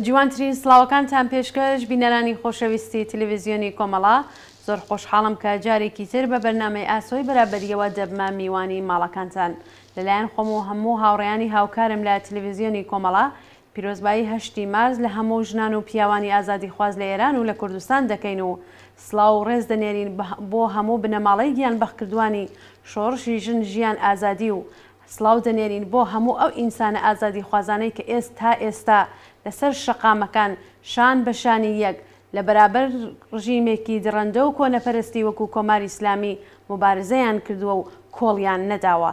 جوانترین سڵاوەکانتان پێشکەش بینەرانی خۆشەویستی تلویزیۆنی کۆمەڵە، زۆر خۆشحاڵم کە جارێکی تر بە بەرنامەی ئاسۆی بەرابەریەوە دەبمە میوانی ماڵەکانتان. لەلایەن خۆم و هەموو هاوڕێیانی هاوکارم لە تلویزیۆنی کۆمەڵە پیرۆزبایی هەشتی مارس لە هەموو ژنان و پیاوانی ئازادیخواز لە ئێران و لە کوردستان دەکەین و سڵاو و ڕێز دەنێرین بۆ هەموو بنەماڵەی گیانبەختکردووانی شۆڕشی ژن ژیان ئازادی و سڵاو دەنێرین بۆ هەموو ئەو ئینسانە ئازادیخوازانەی کە ئێست تا ئێستا لە سەر شەقامەکان شان بە شانی یەک لە بەرابەر ڕژیمێکی دڕەندە و کۆنەپەرستی وەکوو کۆماری ئیسلامی موبارزەیان کردووە و کۆڵیان نەداوە.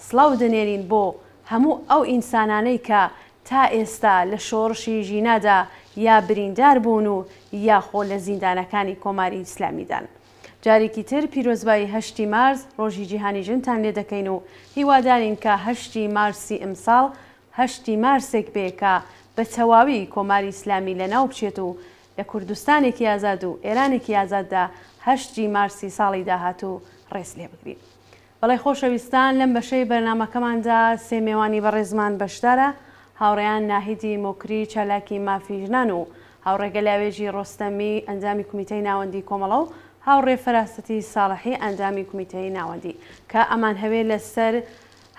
سڵاو دەنێرین بۆ هەموو ئەو ئینسانانەی کە تا ئێستا لە شۆڕشی ژینادا یا بریندار بوون و یاخۆ لە زیندانەکانی کۆماری ئیسلامیدان. جارێکی تر پیرۆزبایی هەشتی مارس ڕۆژی جیهانی ژنتان لێ دەکەین و هیوادارین کە هەشتی مارسی ئمساڵ هەشتی مارسێک بێ کە بە تەواوی کۆماری ئیسلامی لە ناو بچێت و لە کوردستانێکی ئازاد و ئێرانێکی ئازاددا هەشتی مارسی ساڵی داهاتوو ڕێز لێ بگرین. بەڵێ خۆشەویستان لەم بەشەی بەرنامەکەماندا سێ مێوانی بەڕێزمان بەشدارە، هاوڕێیان ناهیدی مۆکری چالاکی مافی ژنان و هاوڕێ گەلاوێژی ڕۆستەمی ئەندامی کومیتەی ناوەندی کۆمەڵە و هاوڕێ فەراسەتی ساڵحی ئەندامی کومیتەی ناوەندی کە ئەمانهەوێ لە سەر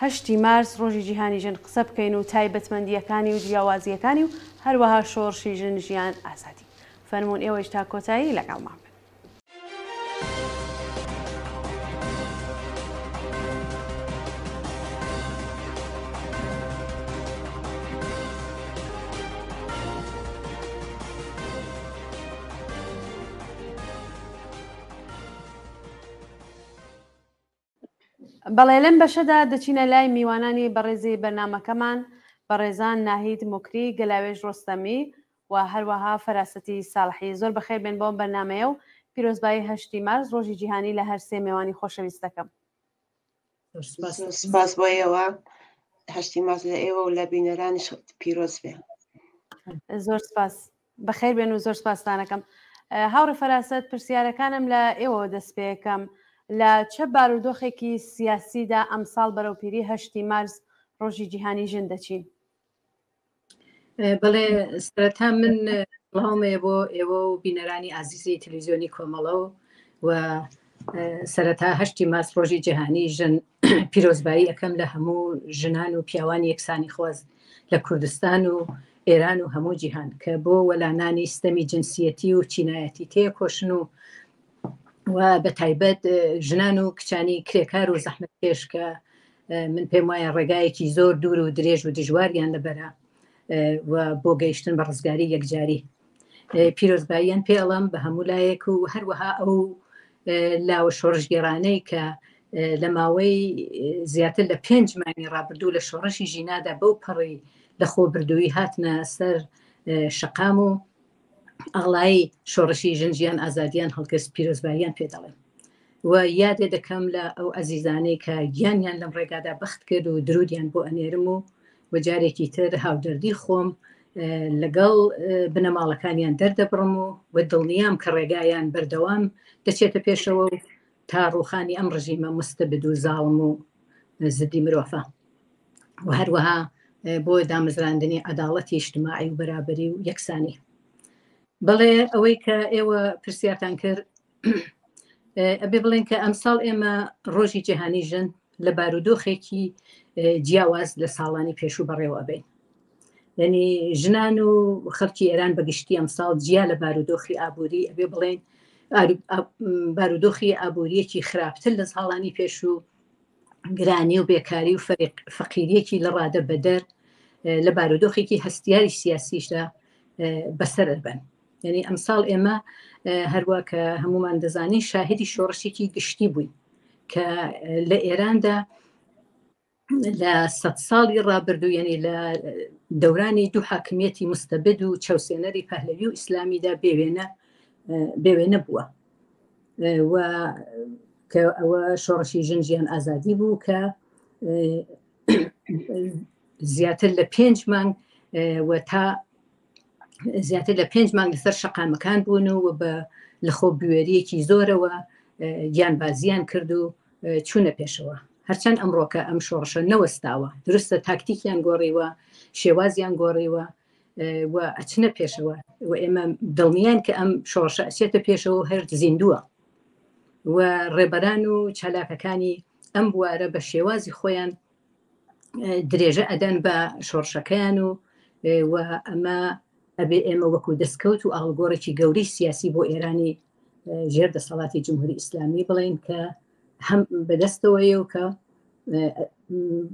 هەشتی مارس ڕۆژی جیهانی ژن قسە بکەین و تایبەتمەندییەکانی و جیاوازییەکانی و هەروەها شۆڕشی ژن ژیان ئازادی. فەرموون ئێوەیش تا کۆتایی لەگەڵمان بن. بەڵێ لەم بەشەدا دەچینە لای میوانانی بەڕێزی بەرنامەکەمان بەڕێزان ناهید موکری، گەلاوێژ ڕۆستەمی و هەروەها فەراسەتی ساڵحی. زۆر بەخێر بێن بۆ ئەم بەرنامەیە و پیرۆزبایی هەشتی مارس ڕۆژی جیهانی لە هەرسێ مێوانی خۆشەویست دەکەم. سپاس بۆ ئێوە. هەشتی مارس لە ئێوە و لە بینەرانیش پیرۆز بێ. زۆر سپاس. بەخێر بێن و زۆر سپاستانەکەم. هاوڕێ فەراسەت پرسیارەکانم لە ئێوەوە دەست پێکەم. لە چە بارودۆخێکی سیاسیدا ئەمساڵ بەرەو پیری هەشتی مارس ڕۆژی جیهانی ژن دەچین؟ بەڵێ سەرەتا من سڵاومەیە بۆ ئێوە و بینەرانی ئازیزی تەلەڤیزیۆنی کۆمەڵە و و سەرەتا هەشتی مارس ڕۆژی جیهانی ژن پیرۆزبایی ئەەکەم لە هەموو ژنان و پیاوانی یەکسانی خواز لە کوردستان و ئێران و هەموو جیهان کە بۆ وەلانانی ستەمی جنسیەتی و چینایەتی تێکۆشن و و بە تایبەت ژنان و کچانی کرێکار و زەحمەتکێش کە من پێم وایە ڕێگایەکی زۆر دوور و درێژ و دژواریان لەبەرە و بۆ گەیشتن بە ڕزگاری یەکجاری پیرۆزباییان پێڵم بە هەموو لایەک و هەروەها ئەو لاوە شۆڕشگێرانەی کە لە ماوەی زیاتر لە پێنج مانگی ڕابردوو لە شۆڕشی ژینادا بەو پەڕی لە خۆبردووی هاتنە سەر شەقام و ئاڵای شۆڕشی ژن ژیان ئازادیان هەڵگرت پیرۆزباییان پێ دەڵێم و یادێ دەکەم لە ئەو ئەزیزانەی کە گیانیان لەم ڕێگادا بەخت کرد و درودیان بۆ ئەنێرم و و جارێکی تر هاودەردی خۆم لەگەڵ بنەماڵەکانیان دەردەبڕم و و دڵنیام کە ڕێگایان بەردەوام دەچێتە پێشەوە و تا ڕوخانی ئەم ڕژیمە مستەبد و زاڵم و زدی مرۆڤە و هەروەها بۆ دامەزراندنی عەداڵەتی ئیجتماعی و بەرابەری و یەکسانی. بەڵێ ئەوەی کە ئێوە پرسیارتان کرد ئەبێ بڵێن کە ئەمساڵ ئێمە ڕۆژی جیهانی ژن لە بارودۆخێکی جیاواز لە ساڵانی پێشوو بەڕێوە ئەبین. یعنی ژنان و خەڵکی ئێران بەگشتی ئەمساڵ جیا لە بارودۆخی ئابووری ئەبێ بڵێن بارودۆخی ئابووریەکی خراپتر لە ساڵانی پێشوو گرانی و بێکاری و فەقیریەکی لە ڕادە بەدەر لە بارودۆخێکی هەستیاری سیاسیشدا بەسەر ئەبەن. یعنی ئەمساڵ ئێمە هەروە کە هەمومان دەزانین شاهدی شۆڕشێکی گشتی بووین کە لە ئێراندا لە سە ساڵی ڕابردوو یعنی لە دەورانی دوو حاکمیەتی مستەبد و چەوسێنەری پەهلەوی و ئیسلامیدا بێوێنە بێوێنە بووە و کە ئەوە شۆڕشی ژن ژیان ئازادی بوو کە زیاتر لە پێنج مانگ و تا زیاتر لە پێنج مانگ لەسەر شەقامەکان بوون و بە لەخۆ بوێریەکی زۆرەوە گیانبازیان کرد و چوونە پێشەوە هەرچەند ئەمڕۆکە ئەم شۆڕشە نەوەستاوە درستە تاکتیکیان گۆڕیوە شێوازیان گۆڕیوە. و ئەچنە پێشەوە و ئێمە دڵنیان کە ئەم شۆڕشە ئەچێتە پێشەوە هەر زیندووە و ڕێبەران و چالاکەکانی ئەم بوارە بە شێوازی خۆیان درێژە ئەدەن بە شۆڕشەکەیان و و ئەمە ئەبێ ئێمە وەکو دەستکەوت و ئاڵگۆڕێکی گەورەی سیاسی بۆ ئێرانی ژێر دەسەڵاتی جمهوری ئیسلامی بڵین کە هەم بەدەستەوەیە و کە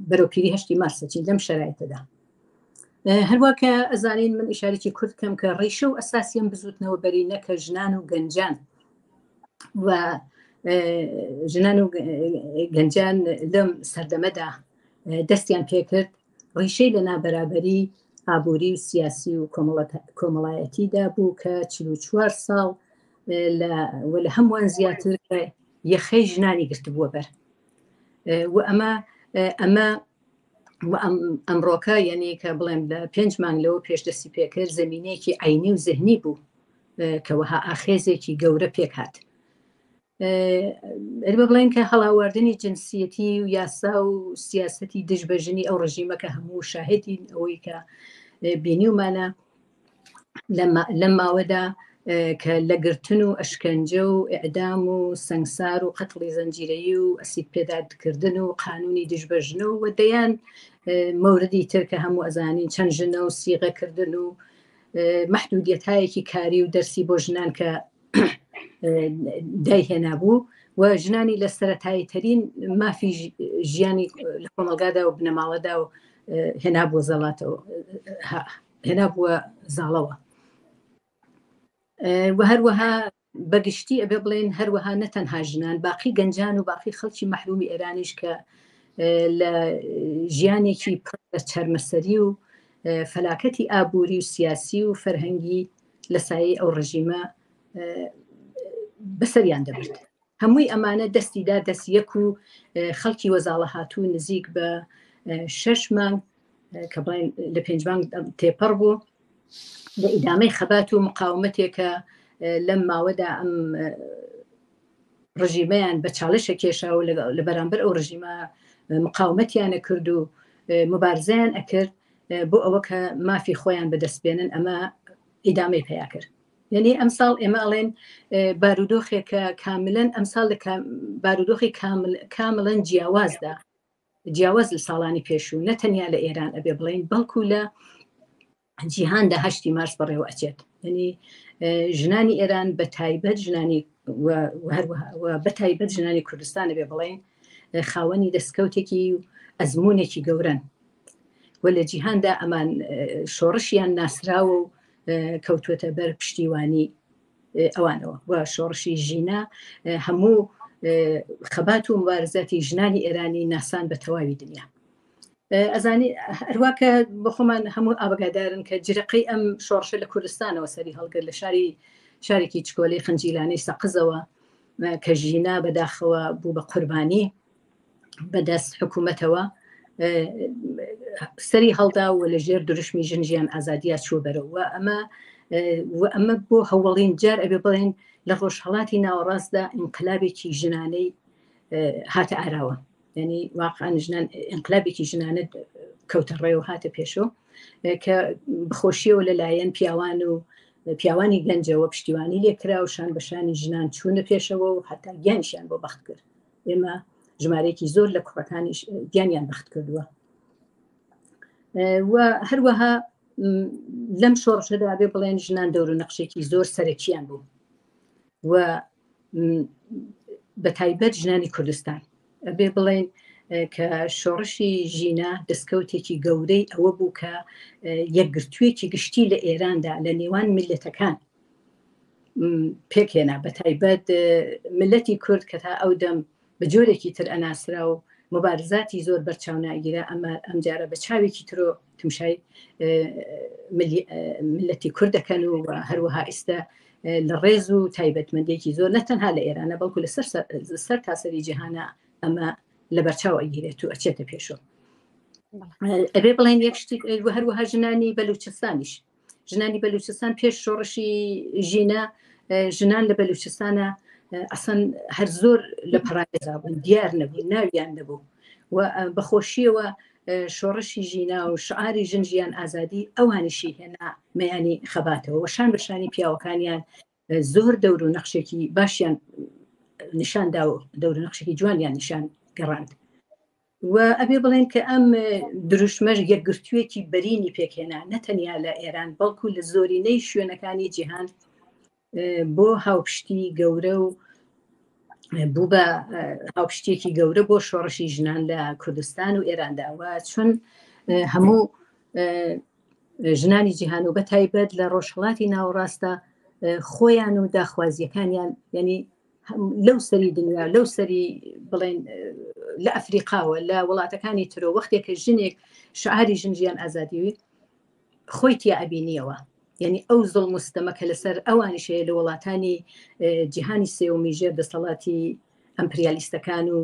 بەرەو پیری هەشتی مارسەچین لەم شرایتەدا هەروە کە ئەزانین من ئشارێکی کورد کەم کە ڕیشە و ئەساسیم بزوتنەوە بەرینە کە ژنان و گەنجان و ژنان و گەنجان لەم سەردەمەدا دەستیان پێکرد ڕیشەی لە نابەرابەری ئابووری و سیاسی و کۆمەڵایەتیدا بوو کە 44 ساڵ لە هەمووان زیاتر یەخەی ژنانی گرتبووە بەر و ئەمە ئەمە ئەمڕۆکە یعنی کە بڵێم لە پێنج مانگ لەوە پێش دەستی پێکرد زمینەیەکی عینی و زهنی بوو کە وەها ئاخێزێکی گەورە پێک هات ئەربە بڵێن کە هەڵاواردنی جنسیەتی و یاسا و سیاستی دژ بە ژنی ئەو ڕژیمە کە هەموو شاهدین ئەوەی کە بینیومانە لەم ماوەدا کە لە گرتن و ئەشکەنجە و ئیعدام و سەنگسار و قەتڵی زەنجیرەیی و ئەسید پێدادکردن و قانونی دژ بە ژنە و دەیان مەوردی تر کە هەموو ئەزانین چەند ژنە و سیغەکردن و مەحدودیەتایەکی کاری و دەرسی بۆ ژنان کە دایهێنابوو و ژنانی لە سەتایی تەرین مافی ژیانی لە کۆمەلگادا و بنەماڵەدا و هێنابووە زەڵاتەوە هێنابووە زاڵەوە و هەروەها بەگشتی ئەبێ بڵێن هەروەها نەتەنها ژنان باقی گەنجان و باقی خەڵکی مەحرومی ئێرانیش کە لە ژیانێکی پڕ لە چەرمەسەری و فەلاکەتی ئابووری و سیاسی و فەرهەنگی لە سایەی ئەو ڕژیمە بەسەریان دەبرد هەمووی ئەمانە دەستی دا دەست یەک و خەڵکی وەزاڵە هاتوو نزیک بە شەش مانگ کە بڵێن لە پێنج مانگ تێپەڕ بوو لە ئیدامەی خەبات و مقاومەتێکە لەم ماوەدا ئەم ڕژیمەیان بە چاڵشە کێشا و لە بەرامبەر ئەو ڕژیمە مقاومەتیانە کرد و مبارزەیان ئەکرد بۆ ئەوە کە مافی خۆیان بەدەست بێنن ئەمە ئیدامەی پیا کرد یعنی ئەمساڵ ئێمە ئەڵێن بارودۆخێکە کاملەن ئەمساڵ لە بارودۆخی کامل کاملەن جیاوازدا جیاواز لە ساڵانی پێشوو نە تەنیا لە ئێران ئەبێ بڵین بەڵکو لە جیهاندا هەشتی مارس بەڕێوە ئەچێت یعنی ژنانی ئێران بە تایبەت ژنانی بە تایبەت ژنانی کوردستان بێ بڵین خاوەنی دەستکەوتێکی و ئەزمونێکی گەورن و لە جیهاندا ئەمان شۆڕشیان ناسراوە و کەوتووەتە بەر پشتیوانی ئەوانەوە و شۆڕشی ژینا هەموو خەبات و مبارزاتی ژنانی ئێرانی ناسان بە تەواوی دنیا ئەزانی هەروا کە بە خۆمان هەموو ئاگادارن کە جرەقەی ئەم شۆڕشە لە کوردستانەوە سەری هەڵگر لە شاری شارێکی چکۆلەی خنجیلانەی سەقزەوە کە ژینا بەداخەوە بوو بە قوربانی بەدەست حکوومەتەوە سەری هەڵدا و لە ژێر دروشمی ژن ژیان ئازادیا چوە بەرەوە ئەمە و ئەمە بۆ هەوڵین جار ئەبێ بڵێن لە ڕۆژهڵاتی ناوەڕاستدا ئینقلابێکی ژنانەی هاتە ئاراوە ینی واقعا ژنان ئینقلابێکی ژنانە کەوتە ڕێ و هاتە پێشۆ کە بخۆشیەوە لەلایەن پیاوان و پیاوانی گەنجەوە پشتیوانی لێکرا و شان بەشانی ژنان چوونە پێشەوە و حتا گیانیشیان بۆ بەخت کرد ئێمە ژمارەیەکی زۆر لە کوڕەکانیش گیانیان بەخت کردووە و هەروەها لەم شۆڕشەدا بێ بڵێن ژنان دەور و نەقشێکی زۆر سەرەکیان بوو و بە تایبەت ژنانی کوردستان ئەبێ بڵێن کە شۆڕشی ژینا دەستکەوتێکی گەورەی ئەوە بوو کە یەکگرتوویەکی گشتی لە ئێراندا لە نێوان میلەتەکان پێکهێنا بە تایبەت ملەتی کورد کە تا ئەو دەم بە جۆرێکی تر ئەناسرا و مبارزاتی زۆر بەرچاو ناگیرا ئەمە ئەمجارە بە چاوێکی ترۆ تمشای ملەتی کورد دەکەن و هەروەها ئیستا لە ڕێز و تایبەتمەندێکی زۆر نە تەنها لە ئێرانە بەڵکو لە سەر سەر تاسەری جیهانە ئەمە لە بەرچاو ئەگیرێت و ئەچێتە پێشەوە ئەبێ بڵێن یەک شتی هەروەها ژنانی بەلوچستانیش ژنانی بەلوچستان پێش شۆڕشی ژینا ژنان لە بەلوچستانە ئەسەن هەر زۆر لە پەراوێزا بوون دیار نەبوو ناویان نەبوو و بەخۆشیەوە. شۆڕشی ژینا و شعاری ژن ژیان ئازادی ئەوانیشی هێنا مەیانی خەباتەوە و شان بە شانی پیاوەکانیان زۆر دەور و نەخشێکی باشیان نیشان دا و دەور و نەخشێکی جوانیان نیشان گەڕاند و ئەبێ بڵێن کە ئەم دروشمەش یەکگرتوویەکی بەرینی پێکهێنا نە تەنیا لە ئێران بەڵکو لە زۆرینەی شوێنەکانی جیهان بۆ هاوپشتی گەورە و بوو بە هاوپشتیەکی گەورە بۆ شۆڕشی ژنان لە کوردستان و ئێراندا و چون هەموو ژنانی جیهان و بە تایبەت لە ڕۆژهڵاتی ناوەڕاستە خۆیان و داخوازیەکانیان یعنی لەو سەری دنیا لەو سەری بڵێن لە ئەفریقاوە لە وڵاتەکانی ترۆ وەختێک کە ژنێک شعاری ژن ژیان ئازادیوی خۆی تیا ئەبینیەوە یعنی ئەو زوڵم و ستەمە کە لەسەر ئەوانیش هەیە لە وڵاتانی جیهانی سێومی ژێر دەسەڵاتی ئەمپریالیستەکان و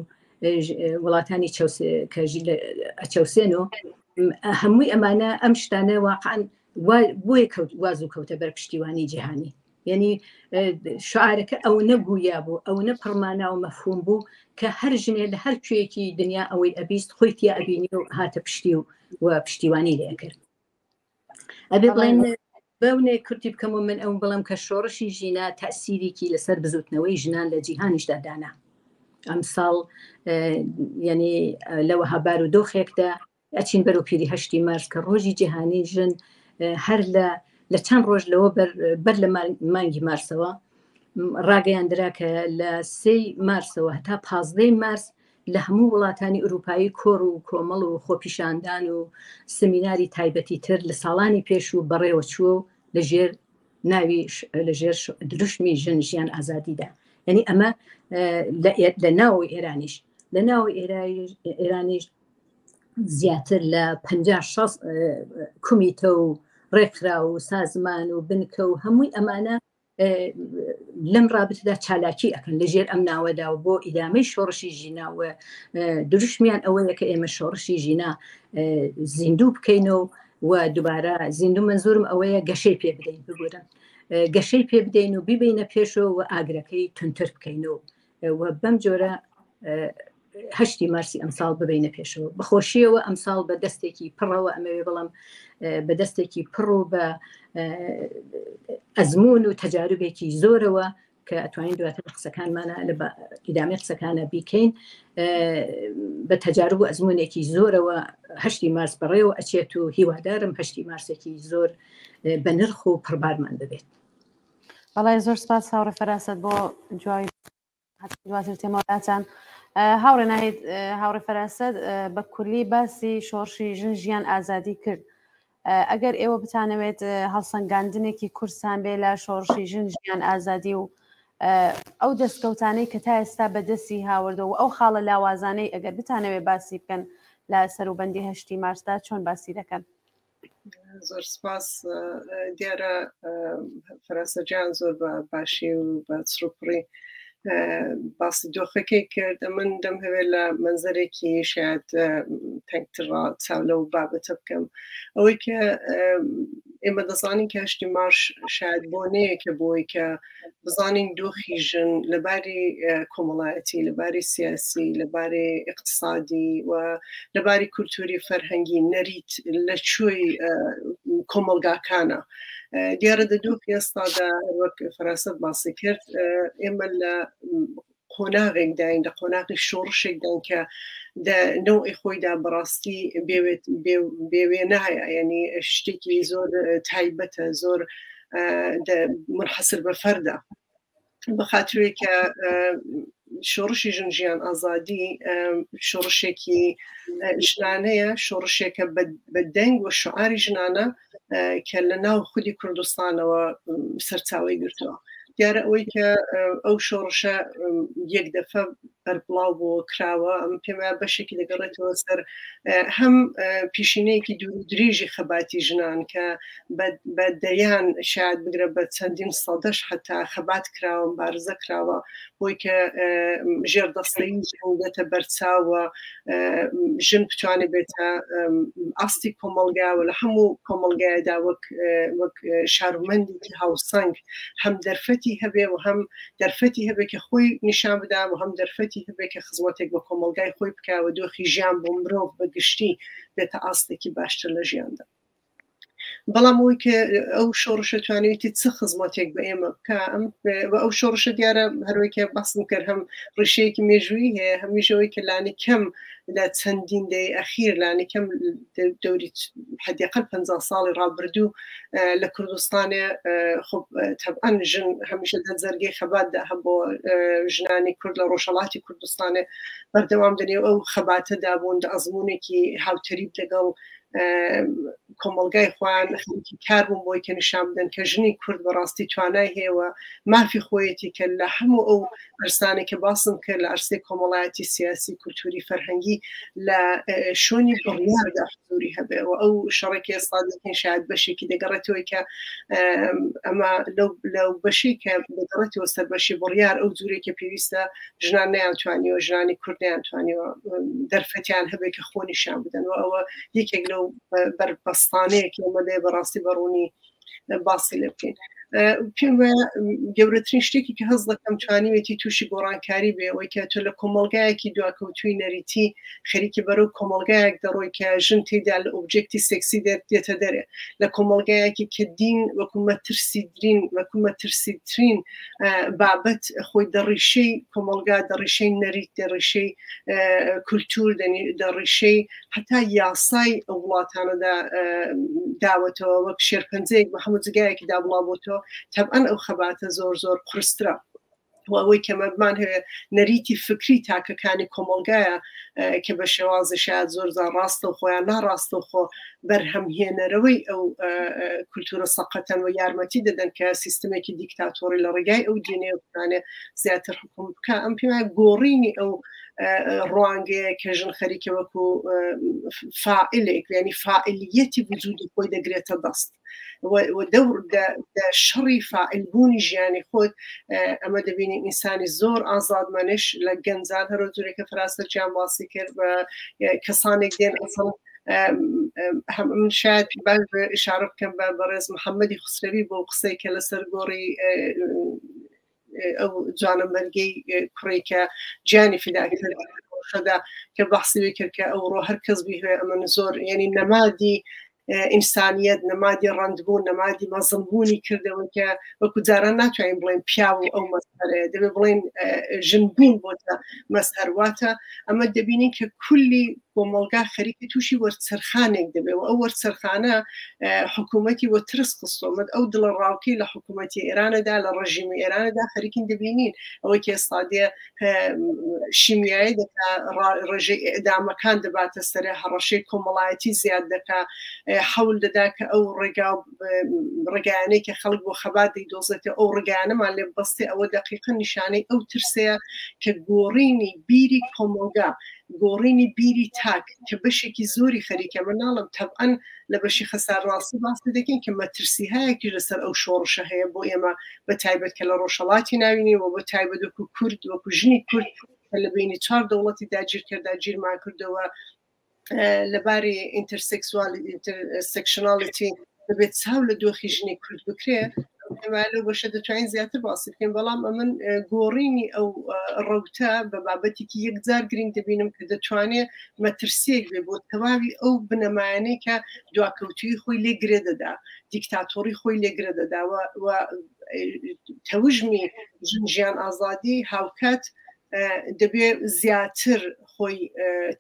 وڵاتانی کە ئەچەوسێن و هەمووی ئەمانە ئەم شتانە واقعا بۆیە کەوت وازو کەوتە بەر پشتیوانی جیهانی یعنی شعارەکە ئەو نەگویا بوو ئەو نە پڕمانا و مەفهوم بوو کە هەر ژنێ لە هەر کوێیەکی دنیا ئەوەی ئەبیست خۆی تیا ئەبینی و هاتە پشتی و و پشتیوانی لێ کرد ئەبێ بڵێن بەونێ کورتی بکەم و من ئەو بڵم کە شۆڕشی ژینا تەسیرێکی لەسەر بزوتنەوەی ژنان لە جیهانیشدا دانا ئەمساڵ یعنی لەوەها بار و دۆخێکدا ئەچین بەرەو پیری هەشتی مارس کە ڕۆژی جیهانی ژن هەر لە لە چەند ڕۆژ لەوە بەر لە مانگی مارسەوە ڕاگەیاندرا کە لە سێی مارسەوە هەتا پازدەی مارس لە هەموو وڵاتانی ئوروپایی کۆڕ و کۆمەڵ و خۆپیشاندان و سمیناری تایبەتی تر لە ساڵانی پێشوو بەڕێوە چووە و لە ژێر ناوی لە ژێر دروشمی ژن ژیان ئازادیدا یعنی ئەمە لە ناو ئێرانیش لە ناو ئێرانیش زیاتر لە 50 شەست کومیتە و ڕێکخرا و سازمان و بنکە و هەمووی ئەمانە لەم ڕابتدا چالاکی ئەکەن لە ژێر ئەم ناوەدا و بۆ ئیدامەی شۆڕشی ژینا و دروشمیان ئەوەیە کە ئێمە شۆڕشی ژینا زیندوو بکەینەوە و دووبارە زیندوو منزورم ئەوەیە گەشەی پێ بدەین بگورن گەشەی پێ بدەین و بیبینە پێشەوە و ئاگرەکەی تونتر بکەینەوە و بەم جۆرە هەشتی مارسی ئەمساڵ ببینە پێشەوە بەخۆشیەوە ئەمساڵ بە دەستێکی پڕەوە ئەمەوێ بڵم بە دەستێکی پڕ و بە ئەزمون و تەجاربێکی زۆرەوە کە ئەتوانین دواتر قسەکانمانە لە ئیدامەی قسەکانە بیکەین بە تەجارب و ئەزمونێکی زۆرەوە هەشتی مارس بەڕێوە ئەچێت و هیوادارم هەشتی مارسێکی زۆر بە نرخ و پڕبارمان ببێت. بەڵێ زۆر سپاس هاوڕێ فەراسەت بۆ جوابی دواتر تێمەوەلاتان هاوڕێ ناهید هاوڕێ فەراسەت بە کولی باسی شۆڕشی ژن ژیان ئازادی کرد ئەگەر ئێوە بتانەوێت هەڵسەنگاندنێکی کورسان بێ لە شۆڕشی ژن ژیان ئازادی و ئەو دەستکەوتانەی کە تا ئێستا بەدەستی هاوردەوە و ئەو خاڵە لاوازانەی ئەگەر بتانەوێت باسی بکەن لە سەروبەندی هەشتی مارسدا چۆن باسی دەکەن؟ زۆر سپاس دیارە فەرەنسا جان زۆر بە باشی و بە چڕوپڕی باسی دۆخەکەی کرد من دەمهەوێت لە منزەرێکی شاید تەنگتر چاو لەو بابەتە بکەم ئەوەی کە ئێمە دەزانین کە هەشتی مارش شاید بۆنەیەکە بۆی کە بزانین دۆخی ژن لەباری کۆمەڵایەتی، لەباری سیاسی، لەباری ئیقتسادی و لەباری کولتوری فەرهەنگی نەریت لە کوێی کۆمەڵگاکانە. دیارە دە دۆخی ئێستادا وەک فەراسەت باسی کرد ئێمە لە قۆناغێکداین لە قۆناغی شۆڕشێکداین کە دە نەوعی خۆیدا بەڕاستی بێوێنایە یعنی شتێکی زۆر تایبەتە زۆر منحەسر بە فەردە بە خاترێک کە شۆڕشی ژن ژیان ئازادی شۆڕشێکی ژنانەیە شۆڕشێکە بە دەنگ و شعاری ژنانە کە لە ناو خودی کوردستانەوە سەرچاوی گرتووە دیارە ئەوەی کە ئەو شۆڕشە یەک دەفە بەربڵاو بۆ کراوە ئەم پێم وایە بەشێکی دەگەڕێتەوە سەر هەم پیشینەیەکی دوور و درێژی خەباتی ژنان کە بە دەیان شاید بگرە بە چەندین سەدەش حتا خەبات کراوە بارزە کراوە بۆی کە ژێر دەستەی ژن دێتە بەرچاوە ژن بتوانێت بێتە ئاستی کۆمەڵگاوە لە هەموو کۆمەڵگایدا وەک وەک شارمەندێکی هاوسەنگ هەم دەرفەتی. دەرفەتی هەبێ و هەم دەرفەتی هەبێ کە خۆی نیشان بدا و هەم دەرفەتی هەبێ کە خزمەتێک بە کۆمەڵگای خۆی بکا و دۆخی ژیان بۆ مرۆڤ بە گشتی بێتە ئاستێکی باشتر لە ژیاندا. بەڵام ئەوەی کە ئەو شۆڕشە توانیویەتی چ خزمەتێک بە ئێمە بکە ئەم ئەو شۆڕشە دیارە هەروەی کە باسم کرد هەم ڕیشەیەکی مێژوویی هەیە هەمیشەوەی کە لانی کەم لە چەندین دەی ئەخیر لانی کەم دەوری حدیقل 50 ساڵی ڕابردوو لە کوردستانێ خب تەبعەن ژن هەمیشە دە جەرگەی خەباتدا هەبوو ژنانی کورد لە ڕۆژهەڵاتی کوردستانێ بەردەوام دەنێو ئەو خەباتەدا بوون دە ئەزمونێکی هاوتەریب لەگەڵ کۆمەڵگای خۆیان خەریکی کار بوون بۆی کە نیشان بدەن کە ژنی کورد بەڕاستی توانای هەیە و مافی خۆیەتی کە لە هەموو ئەو ئەرسانێک کە باسم کرد لە ئەرسەی کۆمەڵایەتی سیاسی کولتوری فەرهەنگی لە شوێنی بڕیاردا حزوری هەبێ و ئەو شەڕێکی ئێستا دەکەین شاید بەشێکی دەگەڕێتەوەی کە ئەمە لەو بەشی کە دەگەڕێتەوە سەر بەشی بڕیار ئەو جوورێک کە پێویستە ژنان نەیانتوانیوە ژنانی کورد نەیانتوانیوە دەرفەتیان هەبێت کە خۆ نیشان بدەن و ئەوە یەکێک لەو بەربەستانەیە کە ئێمە دەبێ بەڕاستی بەڕوونی باسی لێ بکەین پێم وایە گەورەترین شتێکی کە هەست دەکەم توانیوێتی تووشی گۆڕانکاری بێ ئەوەی کە تۆ لە کۆمەڵگایەکی دواکەوتووی نەریتی خەریکی بەرەو کۆمەڵگایەک دەڕۆی کە ژن تێدا لە ئۆبجێکتی سێکسی دێتە دەرێ لە کۆمەڵگایەکی کە دین وەکو مەترسیدرین وەکو مەترسیترین بابەت خۆی دەڕیشەی کۆمەڵگا دەڕیشەی نەریت دەڕیشەی کولتور دەڕیشەی هەتا یاسای ئەو وڵاتانەدا داوەتەوە وەک شێرپەنجەیەک بە هەموو جگایەکی دا بڵاوبۆتەوە تەبعەن ئەو خەباتە زۆر زۆر قورسترە و ئەوەی کە مەبمان هەیە نەریتی فکری تاکەکانی کۆمەڵگایە کە بە شێوازی شاید زۆر زار ڕاستە و خۆیان ناڕاستەوخۆ بەرهەمهێنەرەوەی ئەو کولتورە سەقەتەن و یارمەتی دەدەن کە سیستمێکی دیکتاتۆری لە ڕێگای ئەو دینەیە بتوانێت زیاتر حکوم بکە ئەم پێم وایە گۆڕینی ئەو ڕوانگەیە کە ژن خەریکە وەکو فاعلێک یعنی فاعلیەتی وجودی خۆی دەگرێتە دەست و دەور شەڕی فاعلبوونی ژیانی خۆت ئەمە دەبینی ئینسانی زۆر ئازادمەنش لە گەنجان هەرۆ جورێکە فراستە گیان باسی کرد بە کەسانێک دێن ئەسڵ من شاید باش ئشارە بکەم بە بەڕێز محەممەدی خسرەوی بۆ قسەی کە لەسەر گۆڕی ئەو جوانەمەرگەی کوڕی کە گیانی فیدا کرد شەدا کە بەحسی کرد کە ئەوڕۆ هەر کەس بیهوێ ئەمن زۆر یعنی نەمادی ئینسانیەت نەمادی ڕەندبوون نەمادی مەزنبوونی کردەوە کە وەکو جاران ناتوانین بڵێن پیاو و ئەو مەسەرەیە دەبێ بڵێن ژنبوون بۆتە مەسەر واتە ئەمە دەبینین کە کولی کۆمەڵگا خەریکە تووشی وەرچەرخانێک دەبێ و ئەو وەرچەرخانە حکوومەتی وە ترس خستۆمەت ئەو دڵە ڕاوکەی لە حکوومەتی ئێرانەدا لە ڕژیمی ئێرانەدا خەریکین دەبینین ئەوەی کە ئێستا دێ شیمیایی دەکا ڕێژەی ئیعدامەکان دەباتە سەرێ هەڕەشەی کۆمەڵایەتی زیاد دەکا حەول دەدا کە ئەو ڕێگا ڕێگایانەی کە خەڵک بۆ خەبات دەیدۆزێتەوە ئەو ڕێگایانەمان لێ ببەستێ ئەوە دەقیقە نیشانەی ئەو ترسەیە کە گۆڕینی بیری کۆمەڵگا گۆڕینی بیری تاک کە بەشێکی زۆری خەریکە من ناڵم تەبعەن لە بەشی خەسارناسی باسی دەکەین کە مەترسیهایەکیش لەسەر ئەو شۆڕشە هەیە بۆ ئێمە بە تایبەت کە لە ڕۆژهەڵاتی ناوینین و بە تایبەت وەکو کورد وەکو ژنی کورد کە لە بینی چوار دەوڵەتی داگیرکەردا گیرمان کردەوە لەباری ئینتەرسێکسوالی intersectionality دەبێت چاو لە دۆخی ژنی کورد بکرێ ئێمە لەو بەشە دەتوانین زیاتر باسی بکەین بەڵام ئەمن گۆڕینی ئەو ڕەوتە بە بابەتێکی یەکجار گرنگ دەبینم کە دەتوانێت مەترسیەک بێ بۆ تەواوی ئەو بنەمایانەی کە دواکەوتووی خۆی لێ گرێ دەدا دیکتاتۆری خۆی لێ گرێ دەدا و تەوژمی ژن ژیان ئازادی هاوکات دەبێ زیاتر خۆی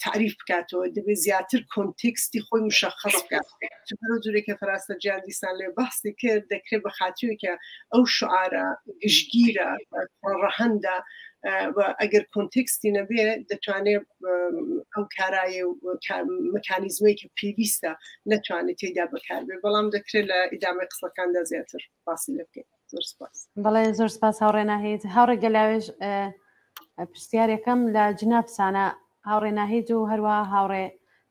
تعریف بکاتەوە دەبێ زیاتر کۆنتێکستی خۆی مشخص بکات چ جورێکە فراستە جیان دیسان لێ بەحسی کرد دەکرێت بە خاتوێکە ئەو شعارە گشتگیرە ڕەهەندە و ئەگەر کۆنتێکستی نەبێ دەتوانێت ئەو کارایە و مکانیزمەی کە پێویستە نەتوانێت تێدا بەکاربێ بەڵام دەکرێت لە ئیدامەی قسەکاندا زیاتر باسی لێ بکەین زۆر سپاس. بەڵێ زۆر سپاس هاوڕێ ناهید. هاوڕێ گەلاوێژ پرسیارێکم لە جناب سانە هاوڕێ ناهید و هەروە هاوڕێ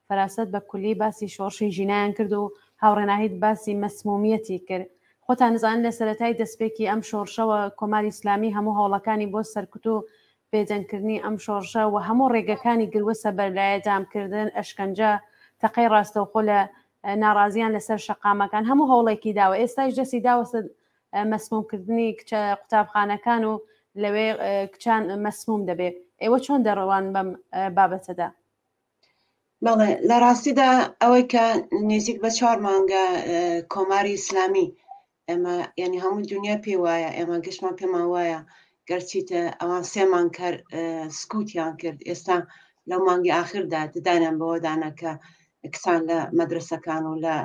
فەراسەت بە کولی باسی شۆڕشی ژینایان کرد و هاوڕێ ناهید باسی مەسمومیەتی کرد خۆتان نزان لە سەرەتای دەستپێکی ئەم شۆڕشەوە کۆماری ئیسلامی هەموو هەوڵەکانی بۆ سەرکوت و بێدەنگکردنی ئەم شۆڕشە و هەموو ڕێگەکانی گروەسە بەر لایەدامکردن، ئەشکەنجە، تەقەی ڕاستەوخۆ لە ناڕازیان لەسەر شەقامەکان، هەموو هەوڵێکی داوە، ئێستایش دەستی داوەسە مەسمومکردنی کچە قوتابخانەکان و لەوێ کچان مەسموم دەبێ ئێوە چۆن دەڕوان بەم بابەتەدا؟ بەڵێ لە ڕاستیدا ئەوەی کە نزیک بە چوار مانگە کۆماری ئیسلامی ئێمە یعنی هەموو دنیا پێ وایە ئێمە گشتمان پێمان وایە گەرچیتە ئەوان سێ مانگ کەر سکوتیان کرد ئێستا لەو مانگی ئاخردا ددانیان بەوە دانا کە کچان لە مەدرسەکان و لە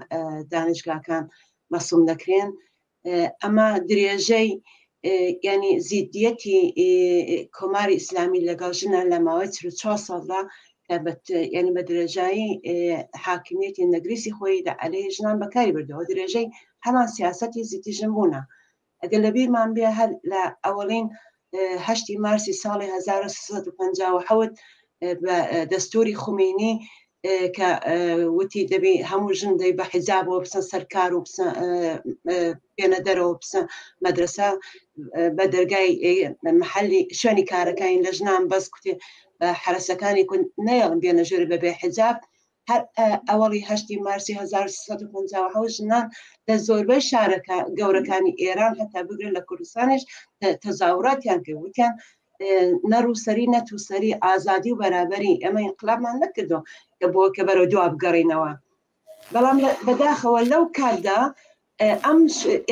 دانشگاکان مەسوم دەکرێن ئەمە درێژەی ینی زیدیەتی کۆماری ئیسلامی لەگەڵ ژنە لە ماوەی 44 ساڵدا ینی بە درێژایی حاکمیەتی نەگریسی خۆی لە عەلەی ژنان بەکاری بردەوە درێژەی هەمان سیاستی زیدی ژن بوونە ئەگەر لە بیرمان بێ هەر لە ئەوەڵین هەشتی مارسی ساڵی 1357 بە دەستوری خومینی کە وتی دەبی هەموو ژن دەی بە حیجابەوە بچن سەرکار و بێنە دەرەوە بچن مەدرسە بە دەرگای محلی شوێنی کارەکانی لە ژنان بەس کوتێ بە حرەسەکانی کون نەیەڵم بێنە ژێر بەبێ حیجاب هەر ئەوەڵی هەشتی مارسی 1357 ژنان لە زۆربەی شارەکە گەورەکانی ئێران هەتا بگرن لە کوردستانیش تەزاوراتیان کرد وتیان نە ڕووسەری نە تووسەری ئازادی و بەرابەری ئێمە ئینقلابمان نەکردو کە بۆ کە بەرەو دوا بگەڕینەوە بەڵام بەداخەوە لەو کاتدا ئەم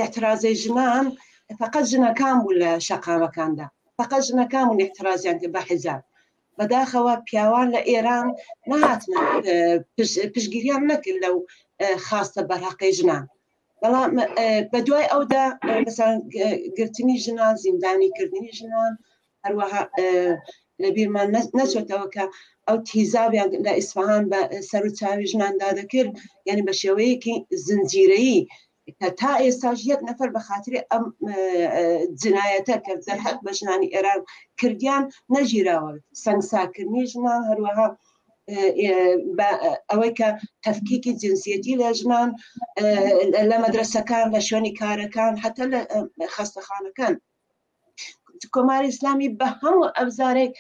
اعترازەی ژنان فقط ژنەکان بوو لە شەقامەکاندا فقط ژنەکان بوون اعترازیان کرد بە حیجاب بەداخەوە پیاوان لە ئێران نەهاتنە پشگیریان نەکرد لەو خاستە بەرهەقەی ژنان بەڵام بە دوای ئەودا مەسەلەن گرتنی ژنان زیندانی کردنی ژنان هەروەها لەبیرمان نەچێتەوە کە ئەو تیزابیان لە ئیسفهان بە سەر و چاوی ژناندا دەکرد یعنی بە شێوەیەکی زنجیرەیی کە تا ئێستاش یەک نەفەر بە خاتری ئەم جنایەتە کە دەرحەق بە ژنانی ئێران کردیان نەگیراوە سەنگساکردنی ژنان هەروەها ئەوەی کە تەفکیکی جنسیەتی لە ژنان لە مەدرسەکان لە شوێنی کارەکان حتا لە خەستەخانەکان کۆماری ئیسلامی بە هەموو ئەبزارێک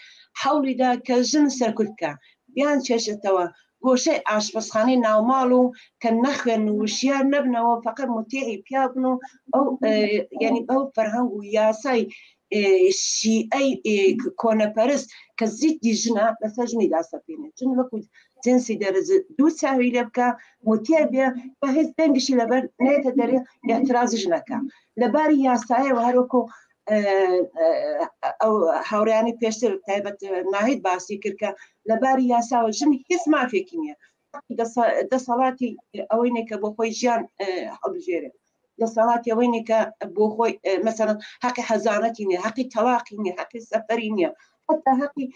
حەولیدا کە ژن سەرکوت بکە بیان چێشێتەوە گۆشەی ئاشپەزخانەی ناوماڵ و کە نەخوێن و وشیار نەبنەوە فقط متیعی پیا بن و ئەو یعنی ئەو فەرهەنگ و یاسای شیعەی کۆنەپەرست کە زیدی ژنە لەسەر ژنی داسەپێنێت ژن وەکو جنسی دەرەجە دوو چاوی لێ بکە متیع بێ بە هیچ دەنگشی لەبەر نێتە دەرێ اعتراضی ژنەکە لەباری یاسایەوە هەروەکو ئەو هاوڕیانی پێشتر تایبەت ناهید باسی کرد کە لەباری یاساوە ژن هیچ مافێکی نییە دەسەڵاتی ئەوەی نیە کە بۆ خۆی ژیان هەڵبژێرێت دەسەڵاتی ئەوەی نیە کە بۆ خۆی مەسەڵەن حەقی حەزانەتی نیە حەقی تەلاقی نیە حەقی سەفەری نییە حتا حەقی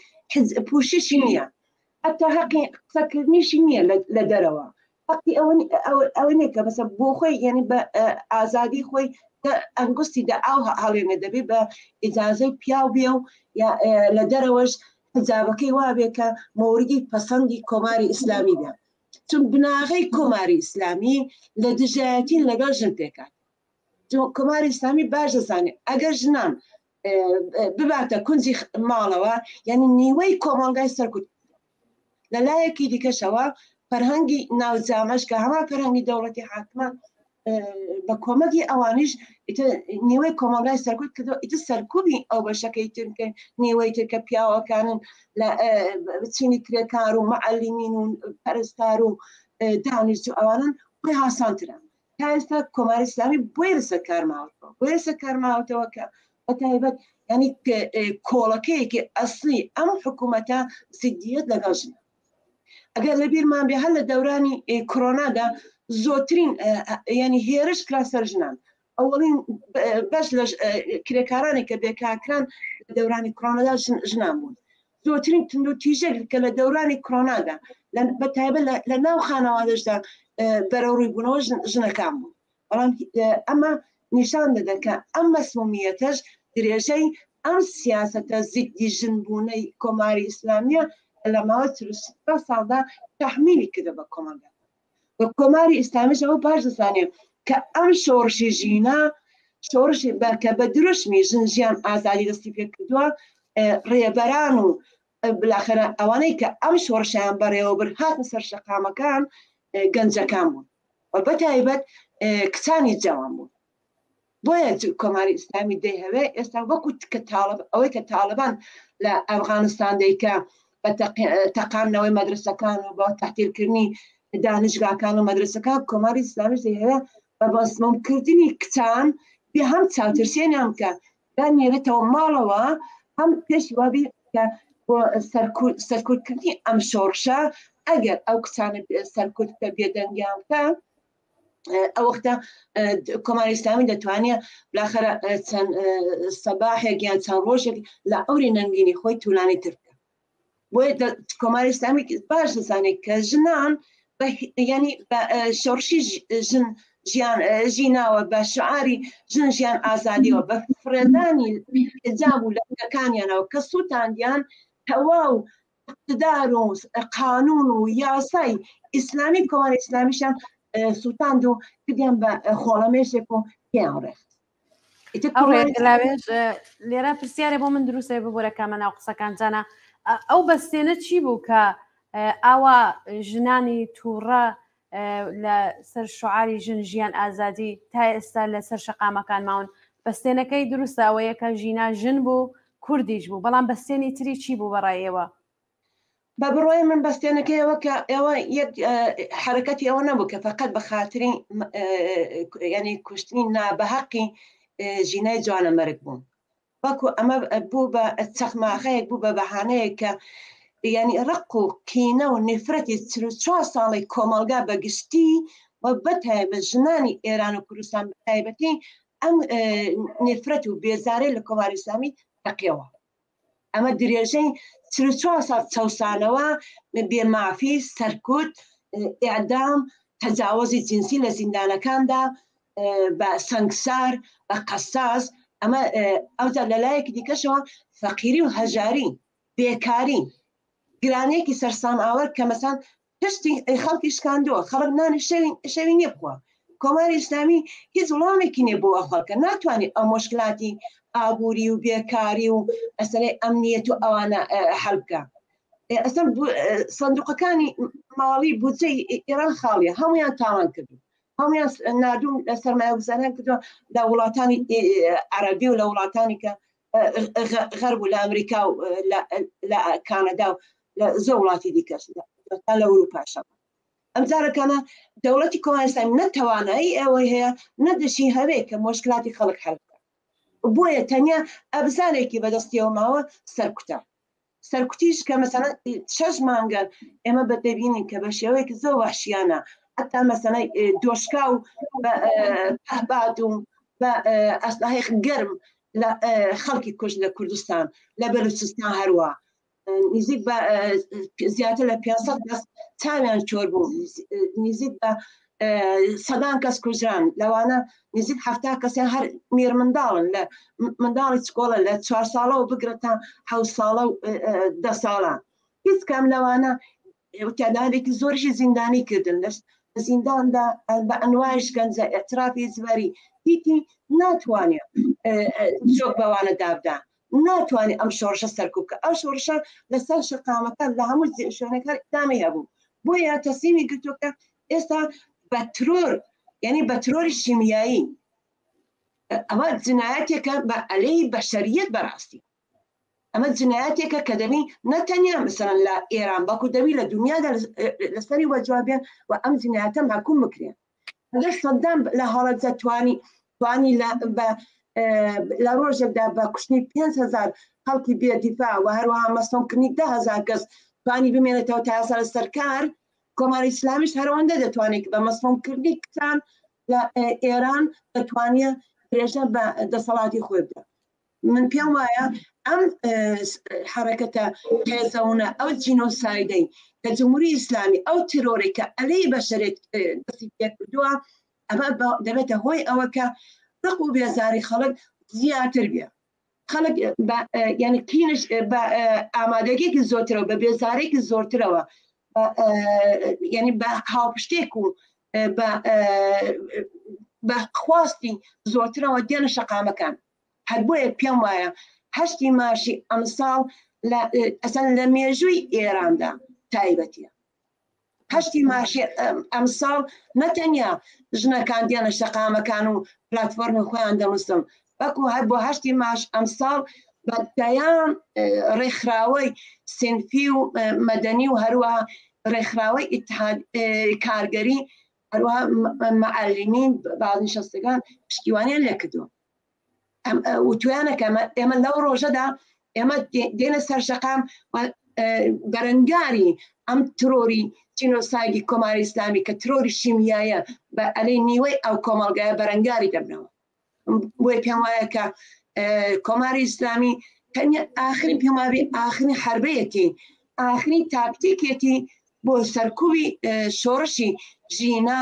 پوششی نییە حتا حەقی قسەکردنیشی نییە لە دەرەوە حەقی ئەوە نیە کە مەسە بۆ خۆی یعنی بە ئازادی خۆی ئەنگوستی دە ئاو هەڵێنێ دەبێ بە ئیجازەی پیاو بێ و لە دەرەوەش حجابەکەی وابێ کە مۆردی پەسەندی کۆماری ئیسلامی بێ چون بناغەی کۆماری ئیسلامی لە دژایەتی لەگەڵ ژن پێکات کۆماری ئیسلامی باش دەزانێت ئەگەر ژنان بباتە کونجی ماڵەوە یعنی نیوەی کۆمەڵگای سەرکوت لە لایەکی دیکەشەوە فەرهەنگی ناوجامەش کە هەمان فەرهەنگی دەوڵەتی حاکمە بە کۆمەکی ئەوانیش نیوەی کۆمەڵگای سەرکوت کردو ئیتر سەرکوبی ئەو بەشەکەی تر کە نیوەی تر کە پیاوەکانن لە چینی کرێکار و معەلیمین و پەرستار و دانیشتوو ئەوانن خۆی هاسانترە تا ئێستا کۆماری ئیسلامی بۆیە لەسەر کار ماوەتەوە بۆیە لەسەر کار ماوەتەوە کە بە تایبەت ینی کۆڵەکەیەکی ئەسلی ئەم حکوومەتە زدیەت لەگەڵ ژنە ئەگەر لە بیرمان بێ هەر لە دەورانی کۆرۆنادا زۆرترین ینی هێرش کرا سەر ژنان ئەوەڵین بەش لە کرێکارانی کە بێکارکران لە دەورانی کۆرۆنادا ژنان بوون زۆرترین توندوتیژێک کە لە دەورانی کۆرۆنادا بە تایبەت لە ناو خانەوادەشدا بەرەوڕووی بوونەوە ژنەکان بوون بەڵام ئەمە نیشان دەدە کە ئەم مەسمومیەتەش درێژەی ئەم سیاسەتە زیدی ژن بوونەی کۆماری ئیسلامیە لە ماوەی 43 ساڵدا تەحمیلی کردە بە کۆمەڵگا و کۆماری ئیسلامیش ئەوە باش دەزانێت کە ئەم شۆڕشی ژینا شۆڕشی بە کە بە دروشمی ژن ژیان ئازادی دەستی پێ کردووە ڕێبەران و بلاخرە ئەوانەی کە ئەم شۆڕشیان بەڕێوە برد هاتن سەر شەقامەکان گەنجەکان بوون و بەتایبەت کچانی جوان بوون. بۆیە کۆماری ئیسلامی دەیهەوێ ئێستا وەکو کە تاڵب ئەوەی کە تاڵبان لە ئەفغانستان دەیکا بە تەقاندنەوەی مەدرسەکان و بە تەحتیلکردنی دانشگاکان و مەدرسەکان کۆماری ئیسلامیش دەیهەوێ بە مەسمومکردنی کچان بێ هەم چاوترسێنیان بکە دانێرێتەوە ماڵەوە هەم پێشی وابی کە بۆ سەرکوتکردنی ئەم شۆڕشە ئەگەر ئەو کچانە سەرکوت بکە بێدەنگیان بکە ئەو وەختە کۆماری ئیسلامی دەتوانێت بلاخەرە چەند سەباحێک یان چەند ڕۆژێک لە ئەوری نەنگینی خۆی تولانی تر بکە بۆیە کۆماری ئیسلامی باش دەزانێت کە ژنان ینی شۆڕشی ژن ژیان ژیناوە بە شعاری ژن ژیان ئازادیەوە بە فڕێدانی حجاب و لەکانیانەوە کە سووتاندیان تەواو اقتدار و قانون و یاسای ئیسلامی کۆماری ئیسلامیشان سووتاند و کردیان بە خۆڵەمێشێک و پێیان ڕێخت. لاوێژ لێرە پرسیارێ بۆ من دروستێ ببوورە کامە ناو قسەکانتانە ئەو بەستێنە چی بوو کە ئاوا ژنانی تووڕە لە سەر شعاری ژن ژیان ئازادی تا ئێستا لەسەر شەقامەکان ماون بەستێنەکەی دروستە ئەوەیە کە ژینا ژن بوو کوردیش بوو بەڵام بەستێنی تری چی بوو بەڕای ئێوە؟ بە بڕوای من بەستێنەکەی ئەوە کە ئێوە یەک حرەکەتی ئەوە نەبوو کە فقط بە خاتری ینی کوشتنی نابەهەقی ژینای جوانە مەرگ بوون بەڵکو ئەمە بوو بە چەخماخەیەک بوو بە بەهانەیەک کە ینی ڕق و کینە و نفرەتی 44 ساڵی کۆمەڵگا بە گشتی و بەتایبەت ژنانی ئێران و کوردستان بە تایبەتی ئەم نفرەت و بێزارەی لە کۆماری ئیسلامی تەقیەوە. ئەمە درێژەی 44 ساڵ چەوسانەوە، بێمافی، سەرکوت، ئێعدام، تەجاوەزی جنسی لە زیندانەکاندا بە سەنگسار، بە قەساس، ئەمە ئەوجا لە لایەکی دیکەشەوە فەقیری و هەژاری، بێکاری، گرانیەکی سەرسامئاوەر کە مەسەن پشتی خەڵکی شکاندووە، خەڵک نانی شەوی شەوی نییە بخوا. کۆماری ئیسلامی هیچ وڵامێکی نییە بۆ ئەو خەڵکە، ناتوانێت ئەو مشکلاتی ئابووری و بێکاری و مەسەلەی ئەمنیەت و ئەوانە حەل بکا. ئەسڵ سندوقەکانی ماڵی بودجەی ئێران خاڵیە، هەمویان تاڵان کردو، هەمویان ناردوون لە سەرمایەگوزاریان کردووە لە وڵاتانی عەرەبی و لە وڵاتانی کە غەرب و لە ئەمریکا و لە کانەدا و لە زۆر وڵاتی دیکەش تا لە ئەوروپاشەوە. ئەم جارەکانە دەوڵەتی کۆماری ئیسلامی نە توانایی ئەوەی هەیە نە دەشی هەوێ کە مشکلاتی خەڵک حەل بکات. بۆیە تەنیا ئەبزارێکی بەدەستیەوە ماوە سەرکوتە. سەرکوتیش کە مەسەلەن شەش مانگە ئێمە بە دەبینین کە بە شێوەیەکی زۆر وەحشیانە حتا مەسەلەن دۆشکا و پەهباد و بە ئەسلحەی گەرم لە خەڵکی کوشت لە کوردستان لە بەلوچستان هەروە نزیک بە زیاتر لە 500 کەس چاویان چۆر بوو نزیک بە سەدان کەس کوژران لەوانە نزیک هەفتا کەسیان هەر مێرمنداڵن لە منداڵی چکۆڵە لە چوار ساڵەوە بگرە تا حە ساڵە و دە ساڵە هیچ کام لەوانە تیادانێکی زۆرشی زیندانی کردن لە زینداندا بە ئەنوای شکەنجە اعترافی زبەری هیچی ناتوانێت چۆک بەوانە دابدا ناتوانێت ئەم شۆڕشە سەرکوب بکە ئەو شۆڕشە لەسەر شەقامەکان لە هەموو شوێنەکان ئیدامەی هەبوو بۆیە تەسلیمی گرتووە ئێستا بە ترۆر یعنی بە ترۆری شیمیایی ئەمە جنایەتێکە بە ئەلەی بەشەریەت بەڕاستی ئەمە جنایەتێکە کە دەبی نەتەنیا مثلەن لە ئێران بەڵکو دەبی لە دنیادا لەسەری وەجوابێن و ئەم جنایەتە مەحکوم بکرێن ئەگەر سەدام لە هەڵەبجە توانی توانی لە بە لە ڕۆژێکدا بە کوشتنی 5هزار خەڵکی بێدیفاع و هەروەها مەسمومکردنی 10هزار کەس توانی بمێنێتەوە تا ئێستا لەسەر کار کۆماری ئیسلامیش هەرەوەندە دەتوانێت بە مەسمومکردنی کچان لە ئێران دەتوانێت درێژە بە دەسەڵاتی خۆی بدات من پێم وایە ئەم حرەکەتە قێزەونە ئەو جینۆسایدەی کە جمهوری ئیسلامی ئەو تیرۆری کە ئەلەی بەشەرێت دەستی پێکردووە ئەمە دەبێتە هۆی ئەوە کە ڕق و بێزاری خەڵک زیاتر بێ خەڵک یعنی کینش بە ئامادەگیێکی زۆرترەوە بە بێزارێکی زۆرترەوە یعنی بە هاوپشتێک و بە خواستی زۆرترەوە دێنە شەقامەکان هەر بۆیە پێم وایە هەشتی مارشی ئەمساڵ لە ئەسەن لە مێژووی ئێراندا تایبەتیە. هەشتی مارشی ئەمساڵ نەتەنیا ژنەکان دیانە شەقامەکان و پلتفۆرمی خۆیان دەنووسن، بەڵکو هەر بۆ هەشتی مارش ئەمساڵ بە دەیان ڕێکخراوەی سینفی و مەدەنی و هەروەها ڕێکخراوەی ئیتحاد کارگەری، هەروەها معەلیمین، بازنشەستەکان پشتیوانیان لێکردووە. وتویانە کە ئێمە لەو ڕۆژەدا ئێمە دێنە سەر شەقام و بەرەنگاری ئەم ترۆری جینۆسایدی کۆماری ئیسلامی کە ترۆری شیمیایە بە ئەلەی نیوەی ئەو کۆمەڵگایە بەرەنگاری دەبنەوە. بۆیە پێم وایە کە کۆماری ئیسلامی تەنیا ئاخرین پێم وابێ ئاخرین حربەیەتی، ئاخرین تاکتیکێتی بۆ سەرکوبی شۆڕشی ژینا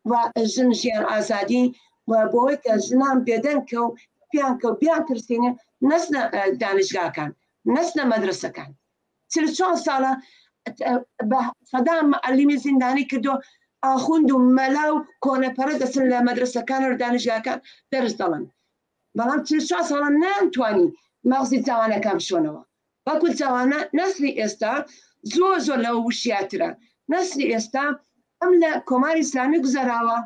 و ژن ژیان ئازادی و بۆی کە ژنان بێدەنگ کە و پیان کە و بیان ترسێنێ نەچنە دانیشگاکان، نەچنە مەدرەسەکان. 44 ساڵە بە سەدان معەلیمی زیندانی کردو، ئاخوند و مەلا و کۆنەپەرە دەچن لە مەدرەسەکان و دانیشگاکان دەرس دەڵێن، بەڵام 44 ساڵە نەیانتوانی مەغزی جوانەکان بشۆنەوە. بەڵکو جوانە نەسلی ئێستا زۆر زۆر لەوە وشیاترە. نەسلی ئێستا ئەم لە کۆماری ئیسلامی گوزەراوە،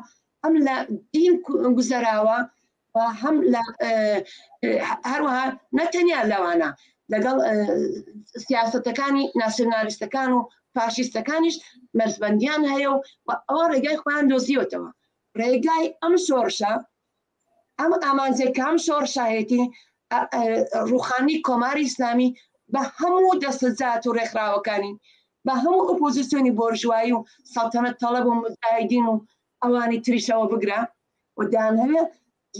ئەم لە دین گوزەراوە و هەم لە هەروەها نەتەنیا لەوانە لەگەڵ سیاسەتەکانی ناسیۆنالیستەکان و فاشیستەکانیش مەرزبەندیان هەیە و ئەوە ڕێگای خۆیان دۆزیوەتەوە. ڕێگای ئەم شۆڕشە، ئەم ئامانجێک کە ئەم شۆڕشایەتی ڕوخانی کۆماری ئیسلامی بە هەموو دەستەجات و ڕێکخراوەکانی، بە هەموو ئۆپۆزیسیۆنی بۆرژوایی و سەڵتەنەت تەڵەب و مجاهیدین و ئەوانی تریشەوە بگرە و دەیانهەوێ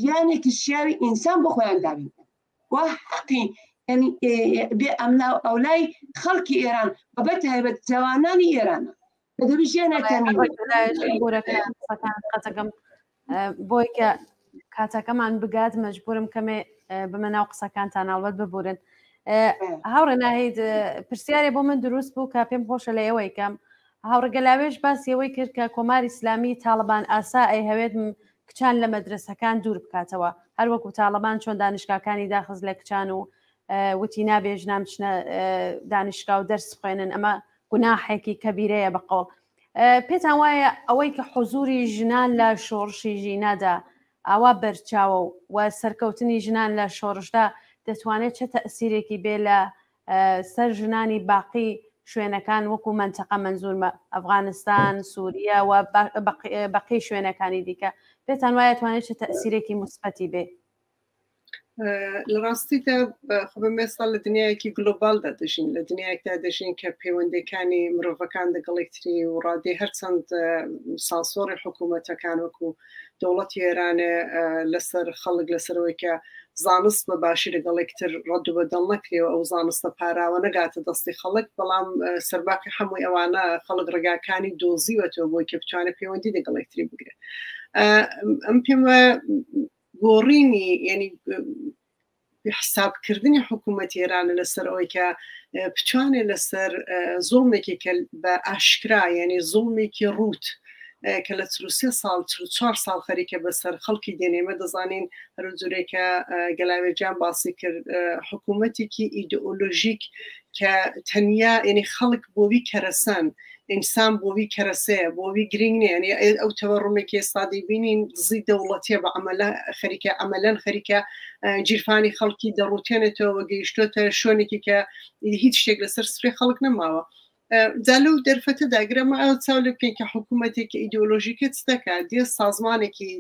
ژیانێکی شیاوی ئینسان بۆ خۆیان دابین بکەن و حەقی یعنی بێ ئەملا و ئەولای خەڵکی ئێران و بە تایبەت جەوانانی ئێرانە کە دەبی ژیانیان تەمین قەتەکەم بۆی کە کاتەکەمان بگات مەجبورم کەمێ بمە ناو قسەکانتان، ئەڵبەت ببورن. هاوڕێ ناهید، پرسیارێ بۆ من دروست بوو کە پێم خۆشە لە ئێوەی کەم. هاوڕێ گەلاوێژ باسی ئەوەی کرد کە کۆماری ئیسلامی تاڵبان ئاسا ئەیهەوێت کچان لە مەدرسەکان دوور بکاتەوە، هەروەکو تاڵبان چۆن دانیشگاکانی داخست لە کچان و وتی نابێ ژنان بچنە دانیشگا و دەرس بخوێنن، ئەمە گوناحێکی کەبیرەیە بە قەوڵ. پێتان وایە ئەوەی کە حزوری ژنان لە شۆڕشی ژینادا ئاوا بەرچاوە و سەرکەوتنی ژنان لە شۆڕشدا دەتوانێت چه تەسیرێکی بێ لە سەر ژنانی باقی شوێنەکان وەکو مەنتەقە مەنزورمە ئەفغانستان، سووریا و بەقی شوێنەکانی دیکە، پێتان وایە توانێت چه تەسیرێکی مثبەتی بێ؟ لە ڕاستیدا خۆ بە مێستا لە دنیایەکی گلۆبالدا دەژین، لە دنیایەکدا دەژین کە پەیوەندەکانی مرۆڤەکان دەگەڵ یەکتری و ڕادەی هەرچەند سانسۆڕی حکوومەتەکان وەکو دەوڵەتی ئێرانێ لەسەر خەڵک لەسەرەوەی کە زانست بە باشی لەگەڵ یەکتر ڕەد و بەدەڵ نەکرێ و ئەو زانستە پاراوە نەگاتە دەستی خەڵک، بەڵام سەرباقی هەمووی ئەوانە خەڵک ڕێگاکانی دۆزیوەتەوە بۆی کە بتوانێت پەیوەندی لەگەڵ یەکتری بگرێت. ئەم پێم وایە گۆڕینی یعنی حسابکردنی حکوومەت ئێرانە لەسەر ئەوەی کە بتوانێت لەسەر زوڵمێکی کە بە ئاشکرا یعنی زوڵمێکی ڕووت کە لە 43 ساڵ 44 ساڵ خەریکە بەسەر خەڵکی دێنێ. ئێمە دەزانین هەروجورێکە گەلاوێجان باسی کرد حکوومەتێکی ئیدئۆلۆژیک کە تەنیا یعنی خەڵک بۆوی کەرەسەن، ئینسان بۆوی کەرەسەیە، بۆوی گرنگ نییە. یعنی ئەو تەوەڕومێکی ئێستا دەیبینین دزی دەوڵەتیە بە عەمەلە خەریکە عەمەلەن خەریکە جیرفانی خەڵکی دەڕوتێنێتەوە، گەیشتۆتە شوێنێکی کە هیچ شتێک لەسەر سفرەی خەڵک نەماوە. جا لەو دەرفەتەدا گرەمە ئەو چاو لێ بکەین کە حکوومەتێکی ئیدۆلۆژیکە چ دەکات، دێ سازمانێکی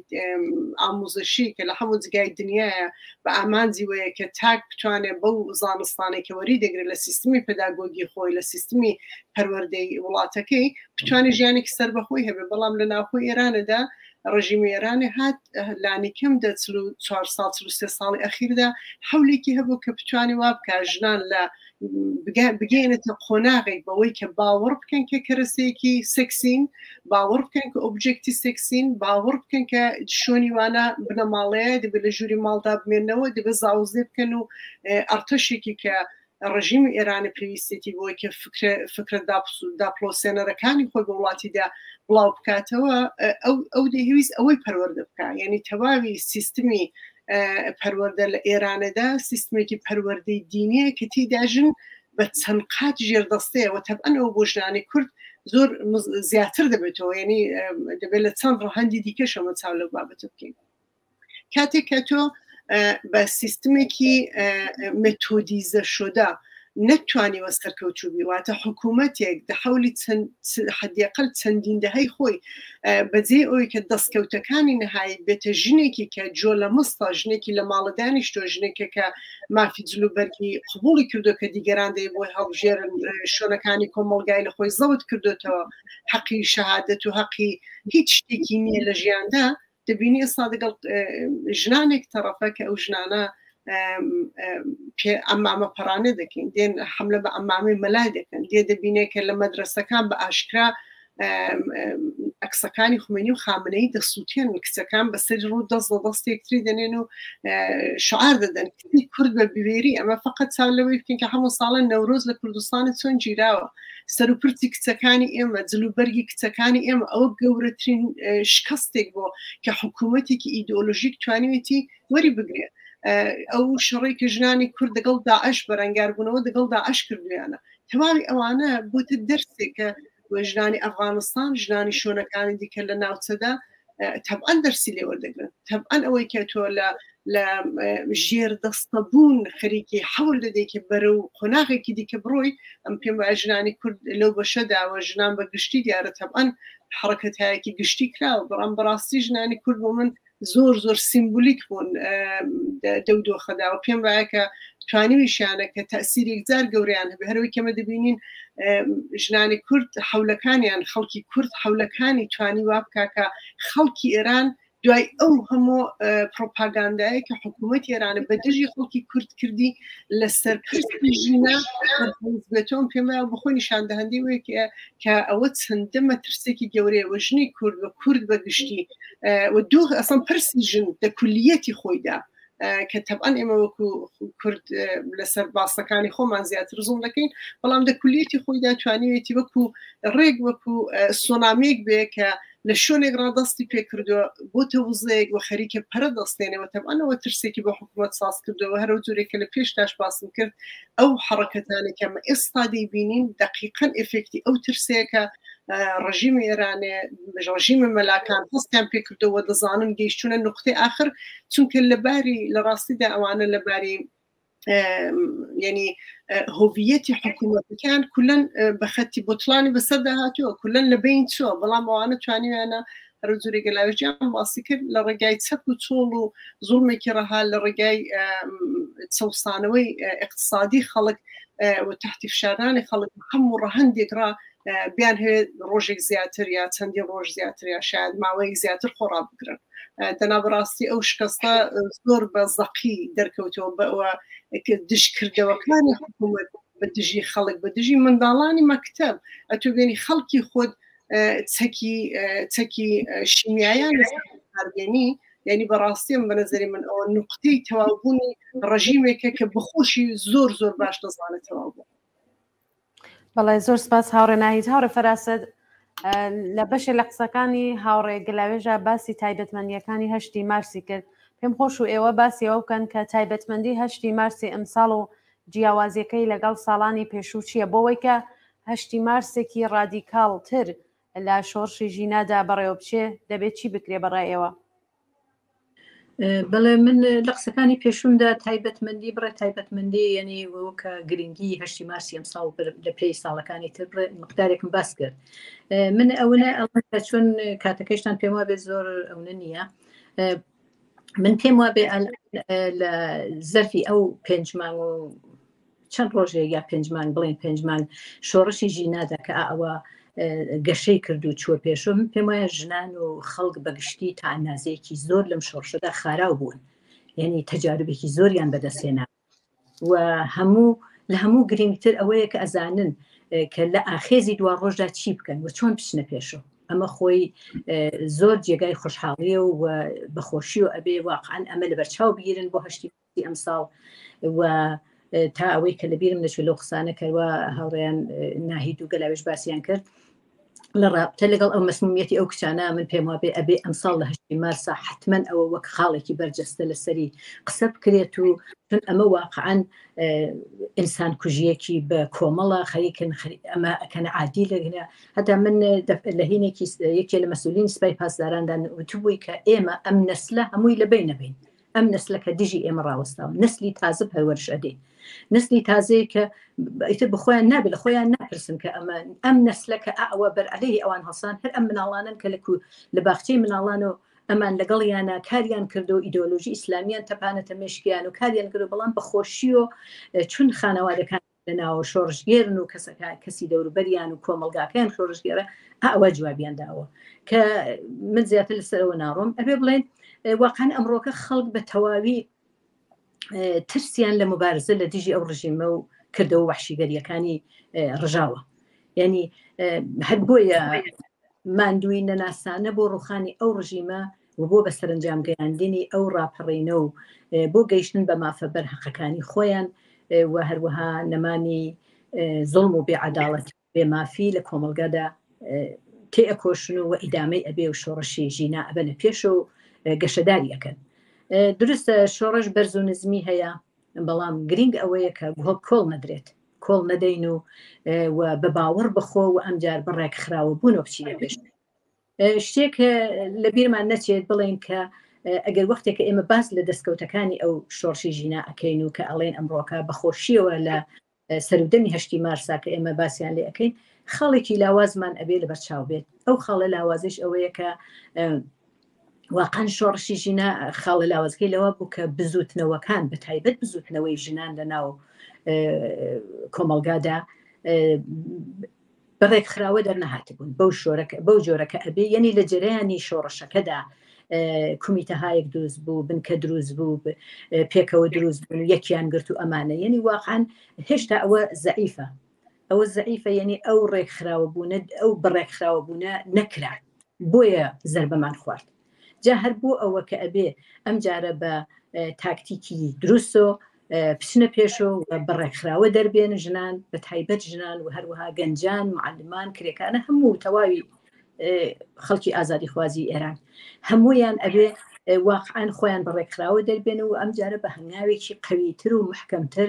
ئاموزشی کە لە هەموو جگای دنیاە بە ئامانجی وەیە کە تاک بتوانێت بەو زانستانێک کە وەری دەگرێت لە سیستمی پەداگۆگی خۆی لە سیستمی پەروەردەی وڵاتەکەی بتوانێت ژیانێکی سەربەخۆی هەبێت. بەڵام لە ناوخۆی ئێرانەدا ڕژیمی ئێرانی هات لانیکەم دە 44 ساڵ 43 ساڵی ئەخیردا حەولێکی هەبوو کە بتوانێت وا بکات ژنان لە بگەێنێتە قۆناغێک بەوەی کە باوەڕ بکەن کە کەرەسەیەکی سێکسین، باوەڕ بکەن کە ئۆبجێکتی سێکسین، باوەڕ بکەن کە شوێنی وانە بنەماڵەیە دەبێت لە ژووری ماڵدا بمێنەوە، دەبێت زاوزێ بکەن و ئەرتەشێکی کە ڕژیمی ئێرانی پێویستێتی بۆی کە فکرە فکرە داپڵۆسێنەرەکانی خۆی بە وڵاتیدا بڵاو بکاتەوە، ئەو ئەو دەیهەویست ئەوەی پەروەردە بکا. یعنی تەواوی سیستمی پەروەردە لە ئێرانەدا سیستمێکی پەروەردەی دینیە کە تێیدا ژن بە چەند قات ژێردەستەیە و تەبعەن ئەوە بۆ ژنانی کورد زۆر زیاتر دەبێتەوە یعنی دەبێت لە چەند ڕەهەندی دیکەشەوە چاو لەو بابەتە بکەین کاتێک کە تۆ بە سیستمێکی مێتۆدیزە شدە نەتوانیوە سەرکەوتوو بی واتە حکوومەتێک دە حەولی حەدیقل چەندین دەهەی خۆی بەجێ ئەوی کە دەستکەوتەکانی نەهایی بێتە ژنێکی کە جۆ لە مستە ژنێکی لە ماڵە دانیشتۆ ژنێکە کە مافی جل و بەرگی قبوڵی کردو کە دیگەران دەی بۆی هەڵبژێرن شوێنەکانی کۆمەڵگای لە خۆی زەوت کردوتەوە حەقی شەهادەت و حەقی هیچ شتێکی نییە لە ژیاندا دەبینی ئێستا دەگەڵ ژنانێک تەڕەفە کە ئەو ژنانە پێ ئەمامە پەڕانە دەکەین دێن حملە بە ئەمامەی مەلای دەکەن دێ دەبینێ کە لە مەدرسەکان بە ئاشکرا ئەکسەکانی خومێنی و خامنەی دەسووتێن کچەکان بەسەری ڕوو دەست لە دەست یەکتری دەنێن و شعار دەدەن کورد بە بوێری ئەمە فقط چاو لەوەی بکەین کە هەموو ساڵە نەورۆز لە کوردستانی چۆن گیراوە سەروپرچی کچەکانی ئێمە، جلوبەرگی کچەکانی ئێمە، ئەوە گەورەترین شکستێک بۆ کە حکوومەتێکی ئیدۆلۆژیک توانیوێتی وەری بگرێ. ئەو شەڕەی کە ژنانی کورد دەگەڵ داعش بەرەنگاربوونەوە دەگەڵ داعش کردویانە، تەواوی ئەوانە بۆتە دەرسێک کە ژنانی ئەفغانستان، ژنانی شوێنەکانی دیکە لە ناوچەدا تەبعەن دەرسی لێ وەردەگرن تەبعەن ئەوەی کە تۆ لە لە ژێر دەستە بوون خەریکی حەول دەدەی کە بەرەو قۆناغێکی دیکە بڕۆی ئەم پێم وایە ژنانی کورد لەو بەشەدا و ژنان بە گشتی دیارە تەبعەن حەڕەکەتایەکی گشتی کراوە بەڵام بەڕاستی ژنانی کورد بۆ من زۆر زۆر سیمبولیک بوون دەو دۆخەدا و پێم وایە کە توانیویشیانە کە تەسیری یەکجار گەورەیان هەبێ هەروەی کەمە دەبینین ژنانی کورد حەولەکانیان خەڵکی کورد حەولەکانی توانی وا بکا کە خەڵکی ئێران دوای ئەو هەموو پرۆپاگاندایە کە حکوومەت ئێرانە بە دژی خەڵکی کورد کردی لەسەر پرسی ژینا بێتۆم پێم وایە بەخۆی نیشاندەهەندەی وەیە کە ئەوە چەندە مەترسێکی گەورەیە و ژنی کورد و کورد بە گشتی و دوو ئەسڵ پرسی ژن دە کولیەتی خۆیدا کە تەبعەن ئێمە وەکو کورد لەسەر باسەکانی خۆمان زیاتر زوڵم دەکەین بەڵام دە کولیەتی خۆیدا توانیوێتی وەکو ڕێک وەکو سۆنامیێک بێ کە لە شوێنێک ڕادەستی پێکردووە بۆتە وزەیەک و خەریکە پەرە دەستێنەوە تەبعەنەوە ترسێکی بۆ حکوومەت ساز کردەوە هەرو جورێک کە لە پێش تاش باسم کرد ئەو حەڕەکەتانەی کە ئەمە ئێستا دەیبینین دەقیقەن ئێفێکتی ئەو ترسەیە کە ڕژیمی ئێرانێ ڕژیمی مەلاکان هەستیان پێکردەوە دەزانن گەیشتونە نقطەی ئاخر چونکە لەباری لە ڕاستیدا ئەوانە لەباری یعنی هۆڤیەتی حکوومەتەکان کولەن بە خەتی بۆتڵانی بەسەردا هاتووە کولەن لە بین چووە بەڵام ئەوانە توانیویانە هەرو جورێک گەلاوێژیان باسی کرد لە ڕێگای چەک و چۆڵ و زوڵمێکی ڕەها لە ڕێگای چەوسانەوەی اقتصادی خەڵک و تحتی فشارانی خەڵک هەموو ڕەهەندێک ڕا بیان هەوێت ڕۆژێک زیاتر یا چەندین ڕۆژ زیاتر یا شاید ماوەیەک زیاتر خۆڕا بگرن دەنا بەڕاستی ئەو شکستە زۆر بە زەقی دەرکەوتەوە بەوە دژکردەوەکانی حکوومەت بە دژی خەڵک بە دژی منداڵانی مەکتەب ئەتو بێنی خەڵکی خۆت چەکی چەکی شیمیایان لەسەر یعنی بەڕاستی ئەم بە نظری من ئەوە نقطەی تەواوبوونی ڕژیمێکە کە بەخۆشی زۆر زۆر باش دەزانێت تەواو بوو. بەڵێ زۆر سپاس هاوڕێ ناهید هاوڕێ فەراسەت لە بەشێ لە قسەکانی هاوڕێ گلاوێژە باسی تایبەتمەندیەکانی هەشتی مارسی کرد پێم خۆش و ئێوە باسی ئەوە بکەن کە تایبەتمەندی هەشتی مارسی ئەمساڵ و جیاوازیەکەی لەگەڵ ساڵانی پێشوو چییە بۆ وەی کە هەشتی مارسێکی ڕادیکاڵتر لە شۆڕشی ژینادا بەڕێوە بچێ دەبێت چی بکرێ بەڕای ئێوە؟ بەڵێ من لە قسەکانی پێشومدا تایبەتمەندی بڕێ تایبەتمەندی یعنی وەکە گرنگی هەشتی مارسی ئەم ساڵ لە پێی ساڵەکانی تر بڕێ مقدارێکم باس کرد من ئەوەنە ئەڵێم چۆن کاتەکەشتان پێم وابێت زۆر ئەونە نییە من پێم وابێ لە زەرفی ئەو پێنج مانگ و چەند ڕۆژێک یا پێنج مانگ بڵێن پێنج مانگ شۆڕشی ژینادا کە ئەوە گەشەی کرد و چووە پێشەوە من پێم وایە ژنان و خەڵک بەگشتی تا ئەندازەیەکی زۆر لەم شۆڕشەدا خاراو بوون یعنی تەجاربێکی زۆریان بەدەستهێنا و هەموو لە هەموو گرنگتر ئەوەیە کە ئەزانن کە لە ئاخێزی دوا ڕۆژدا چی بکەن و چۆن بچنە پێشەوە ئەمە خۆی زۆر جێگای خۆشحاڵیە و بەخۆشی و ئەبێ واقعا ئەمە لەبەرچاو بگیرن بۆ هەشتی ئەمساڵ و تا ئەوەی کە لەبیرم نەچوو لەو قسانە کەوا هاوڕێیان ناهید و گەلاوێژ باسییان کرد. لە ڕابتە لەگەڵ ئەو مەسمومیەتی ئەو کچانە من پێم وابێ ئەبێ ئەمساڵ لە هەشتی مارسا حتمما ئەوە وەک خاڵێکی بەرجەستە لەسەری قسە بکرێت و چون ئەمە واقعا ئینسان کوژیەکی بە کۆمەڵە خەریکن ئەمە ئەکەن عادی لەگەنە هەتا من لە هینێکی یەکێ لە مەسولین سپای پاسداراندان وتبووی کە ئێمە ئەم نەسلە هەمووی لە بین نەبین ئەم نەسلە کە دژی ئێمە ڕاوەستاوە نەسلی تازە پەروەرش ئەدەین نەسلی تازەیە کە ئیتر بخۆیان نابێت لە خۆیان ناپرسن کە ئەمە ئەم نەسلە کە ئەوە بەر عەلەیهی ئەوان هەڵسان هەر ئەم مناڵانن کە لە لە باخچەی مناڵان و ئەمان لەگەڵیانە کاریان کردو ئیدۆلۆژی ئیسلامیان تەپانەتە مێشکیان و کاریان کردو بەڵام بەخۆشیەوە چون خانەوادەکان لە ناوە شۆڕشگێرن و کەسەکە کەسی دەوروبەریان و کۆمەڵگاکەیان شۆڕشگێرە ئەوە جوابیان داوە کە من زیاتر لەسەرەوە ناڕۆم ئەبێ بڵێن واقعا ئەمڕۆکە خەڵک بە تەواوی ترسیان لە مبارزە لە دژی ئەو ڕژیمە و کردەوە وەحشیگەریەکانی ڕژاوە یعنی هەر بۆیە ماندووی نەناسانە بۆ ڕوخانی ئەو ڕژیمە و بۆ بە سەرەنجام گەیاندنی ئەو ڕاپەڕینە و بۆ گەیشتن بە مافە بەرهەقەکانی خۆیان و هەروەها نەمانی زوڵم و بێعەداڵەتی بێ مافی لە کۆمەڵگادا تێئەکۆشن و ئیدامەی ئەبێ و شۆڕشی ژینا ئەبەنە پێشە و گەشەداری ئەکەن. دروستە شۆڕش بەرز و نزمی هەیە، بەڵام گرینگ ئەوەیە کە کۆڵ نەدرێت، کۆڵ نەدەین و و بە باوەڕ بەخۆ و ئەمجار بە ڕێکخراوە بوون و بچینە پێش. شتێک لە بیرمان نەچێت بڵێن کە ئەگەر وەختێک کە ئێمە باس لە دەستکەوتەکانی ئەو شۆڕشی ژینا ئەکەین و کە ئەڵێن ئەمڕۆکە بەخۆشیەوە لە سەرودەمی هەشتی مارسا کە ئێمە باسییان لێ ئەەکەین خاڵێکی لاوازمان ئەبێ لە بەرچاو بێت ئەو خاڵە لاوازش ئەوەیە کە واقعا شۆڕشی ژینا خاڵە لاوازەکەی لەوە بوو کە بزوتنەوەکان بە تایبەت بزوتنەوەی ژنان لە ناو کۆمەڵگادا بە ڕێکخراوە دەرنەهاتبوون بەو شۆرەکە بەو جۆرەکە ئەبێ یعنی لە جەرەیانی شۆڕشەکەدا کومیتەهایەک دروست بوو بنکە دروست بوو پێکەوە دروست بوون و یەکیان گرت و ئەمانە یعنی واقعا هێشتا ئەوە زەعیفە ئەوە زەعیفە یعنی ئەو ڕێکخراوە بوونە ئەو بەڕێکخراوە بوونە نەکرا بۆیە زربەمان خوارد جا هەر بۆ ئەوە کە ئەبێ ئەم جارە بە تاکتیکی دروستۆ بچنە پێشەوە و بە ڕێکخراوە دەربێن ژنان بە تایبەت ژنان و هەروەها گەنجان معلمان کرێکانە هەموو تەواوی خەڵکی ئازادیخوازی ئێران هەمویان ئەبێ واقعا خۆیان بە ڕێکخراوە دەربێن و ئەم جارە بە هەنگاوێکی قەویتر و محکەمتر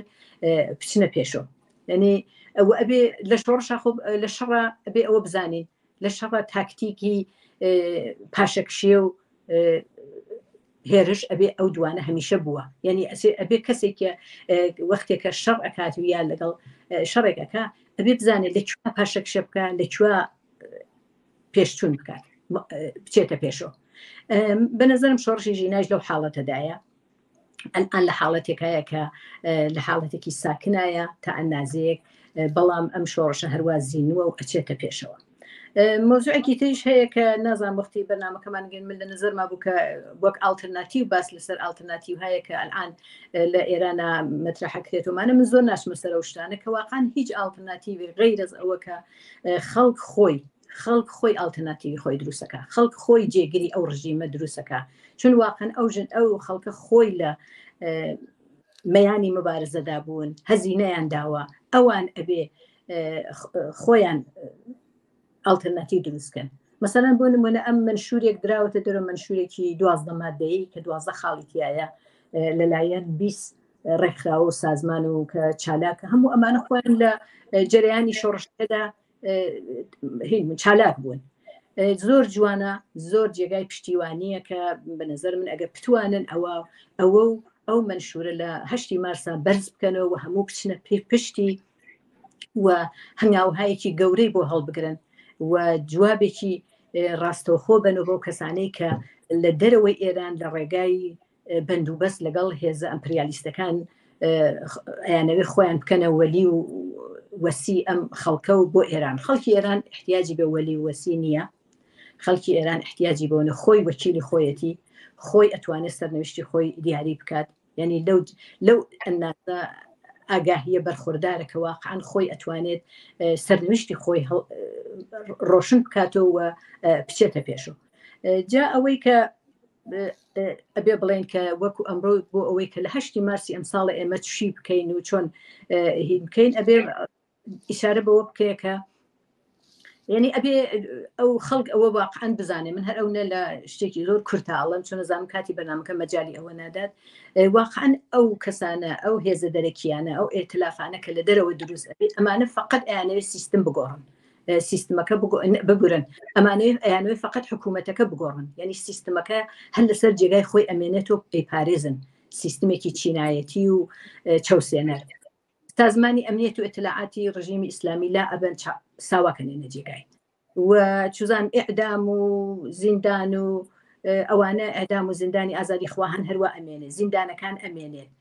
بچنە پێشەوە یعنی ئەوە ئەبێ لە شۆڕشا خۆ لە شەڕا ئەبێ ئەوە بزانین لە شەڕە تاکتیکی پاشەکشێ و هێرش ئەبێ ئەو دوانە هەمیشە بووە یعنی ئەبێ کەسێکە وەختێکە شەڕ ئەکات و یا لەگەڵ شەڕێک ئەکا ئەبێ بزانێت لە کوێ پاشەکشە بکە لە کوێ پێشچوون بکات بچێتە پێشەوە بە نظرم شۆڕشی ژیناش لەو حاڵەتەدایە ئەلئان لە حاڵەتێکایە کە لە حاڵەتێکی ساکنایە تا ئەندازەیەک بەڵام ئەم شۆڕشە هەروا زیینوە و ئەچێتە پێشەوە. مەوزوعێکی تریش هەیە کە نازان وەختی بەرنمەکەمان گەن من لە نظرما بوو کە وەک ئالترناتیو باس لەسەر ئالترناتیو هەیە کە ئەلان لە ئێرانە مەترحەکرێتەوەمانە من زۆر ناچمە سەر ئەو شتانە کە واقعا هیچ ئالترناتیوی غەیرەز ئەوە کە خەڵک خۆی خەڵک خۆی ئالتەرناتیوی خۆی دروستەکە خەڵک خۆی جێگری ئەو ڕژیمە دروستەکە چون واقعا ئەو ژن ئەو خەڵکە خۆی لە مەیانی مبارزەدا بوون هەزینەیان داوە ئەوان ئەبێ خۆیان ئالتەرناتیو دروستکەن مەسەلەن بۆ نمونە ئەم منشورێک دراوەتە دەرەوە منشورێکی دوازدە مادەیی کە دوازدە خاڵی تایە لەلایەن 20 ڕێکخراوە و سازمان و کە چالاکە هەموو ئەمانە خۆیان لە جەرەیانی شۆڕشەکەدا هین چالاک بوون زۆر جوانە زۆر جێگای پشتیوانیە کە بە نظر من ئەگە بتوانن ئەوە ئەوە و ئەو منشورە لە هەشتی مارسا بەرز بکەنەوە و هەموو بچنە پێ پشتی و هەنگاوهایەکی گەورەی بۆ هەڵبگرن و جوابێکی ڕاستەوخۆ بن و بۆ کەسانەی کە لە دەرەوەی ئێران لە ڕێگای بەندوبەست لەگەڵ هێزە ئەمپریالیستەکان ئەیانەوێ خۆیان بکەنە وەلی و وەسی ئەم خەڵکە و بۆ ئێران خەڵکی ئێران احتیاجی بە وەلی و وەسی نییە خەڵکی ئێران احتیاجی بۆنە خۆی وەکیلی خۆیەتی خۆی ئەتوانێت سەرنویشتی خۆی دیاری بکات یعنی لەو لەو ئەندازە ئاگاهیە بەرخوردارە کە واقعا خۆی ئەتوانێت سەرنویشتی خۆی ڕۆشن بکاتەوە و بچێتە پێشەوە جا ئەوەی کە ئەبێ بڵێن کە وەکو ئەمڕۆ بۆ ئەوەی کە لە هەشتی مارسی ئەمساڵە ئێمە چی بکەین و چۆن هین بکەین ئەبێ ئیشارە بەوە بکەیە کە یعنی ئەبێ ئەو خەڵک ئەوە واقعا بزانێ من هەر ئەو نە لە شتێکی زۆر کورتاڵم چۆن نەزانم کاتی بەرنامەکە مەجای ئەوە نادات واقعا ئەو کەسانە ئەو هێزە دەرەکیانە ئەو ئێتلافانە کە لە دەرەوە دروست ئەبێ ئەمانە فقط ئەیانەوێت سیستم بگۆڕن سیستمەکە بگورن ئەمانەیە ئەیانەوەی فقط حکوومەتەکە بگۆڕن یعنی سیستمەکە هەر لەسەر جێگای خۆی ئەمێنێت و ئەیپارێزن سیستمێکی چینایەتی و چەوسێنەر سازمانی ئەمنیەت و ئیتلاعاتی ڕژیمی ئیسلامی لا ئەبەن ساواکە نێنە جێگای و چزان ئەعدام و زیندان و ئەوانە ئەدام و زیندانی ئازادی خواهان هەروە ئەمێنێ زیندانەکان ئەمێنێت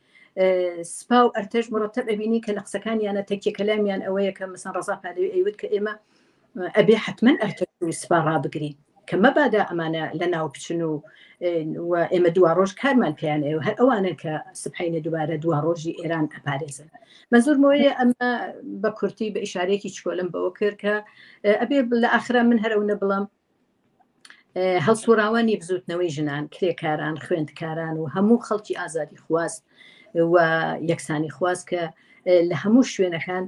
سپا و ئەرتەش مرتب ئەبینی کە لە قسەکانیانە تەکیە کەلامیان ئەوەیە کە مەسەن ڕەزا پادەوی ئەیوت کە ئێمە ئەبێ حتمما ئەرتەش و سپا ڕابگرین کە مەبادا ئەمانە لە ناو بچن و و ئێمە دوا ڕۆژ کارمان پێیان ئێوە هەر ئەوانن کە سبحینە دووبارە دوا ڕۆژی ئێران ئەپارێزن مەزورمەوەیە ئەمە بە کورتی بە ئیشارێکی چکۆلم بەوە کرد کە ئەبێ لە ئاخرا من هەرەو نەبڵم هەڵسوڕاوانی بزوتنەوەی ژنان کرێکاران خوێندکاران و هەموو خەڵکی ئازادی خواست و یەکسانی خواست کە لە هەموو شوێنەکان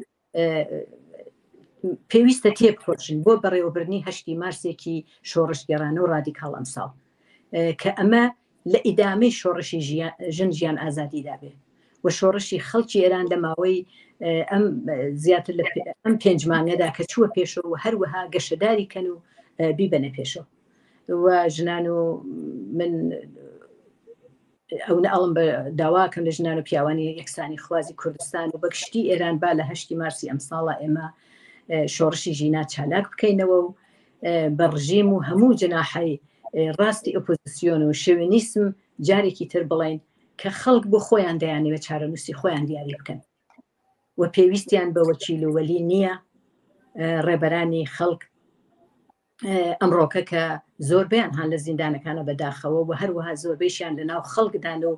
پێویستە تێبکۆشن بۆ بەڕێوەبردنی هەشتی مارسێکی شۆڕشگێڕانە و ڕادیکاڵ ئەمساڵ کە ئەمە لە ئیدامەی شۆڕشی ژن ژیان ئازادیدا بێ و شۆڕشی خەڵکی ئێران لە ماوەی ئەم زیاتر لە ئەم پێنج مانگەدا کە چووە پێشەوە و هەروەها گەشەداری کەن و بیبەنە پێشەوە و ژنان و من ئەونە ئەڵم بە داواکەم لە ژنان و پیاوانی یەکسانی خوازی کوردستان و بەگشتی ئێران با لە هەشتی مارسی ئەمساڵە ئێمە شۆڕشی ژینا چالاک بکەینەوە و بە ڕژیم و هەموو جناحی ڕاستی ئۆپۆزیسیۆن و شوێنیسم جارێکی تر بڵین کە خەڵک بۆ خۆیان دەیانەوێت چارەنووسی خۆیان دیاری بکەن و پێویستیان بە وەکیل و وەلی نییە ڕێبەرانی خەڵک ئەمڕۆکە کە زۆربیان هەان لە زیندانەکانە بەداخەوە و هەروەها زۆربەیشیان لە ناو خەڵکدان و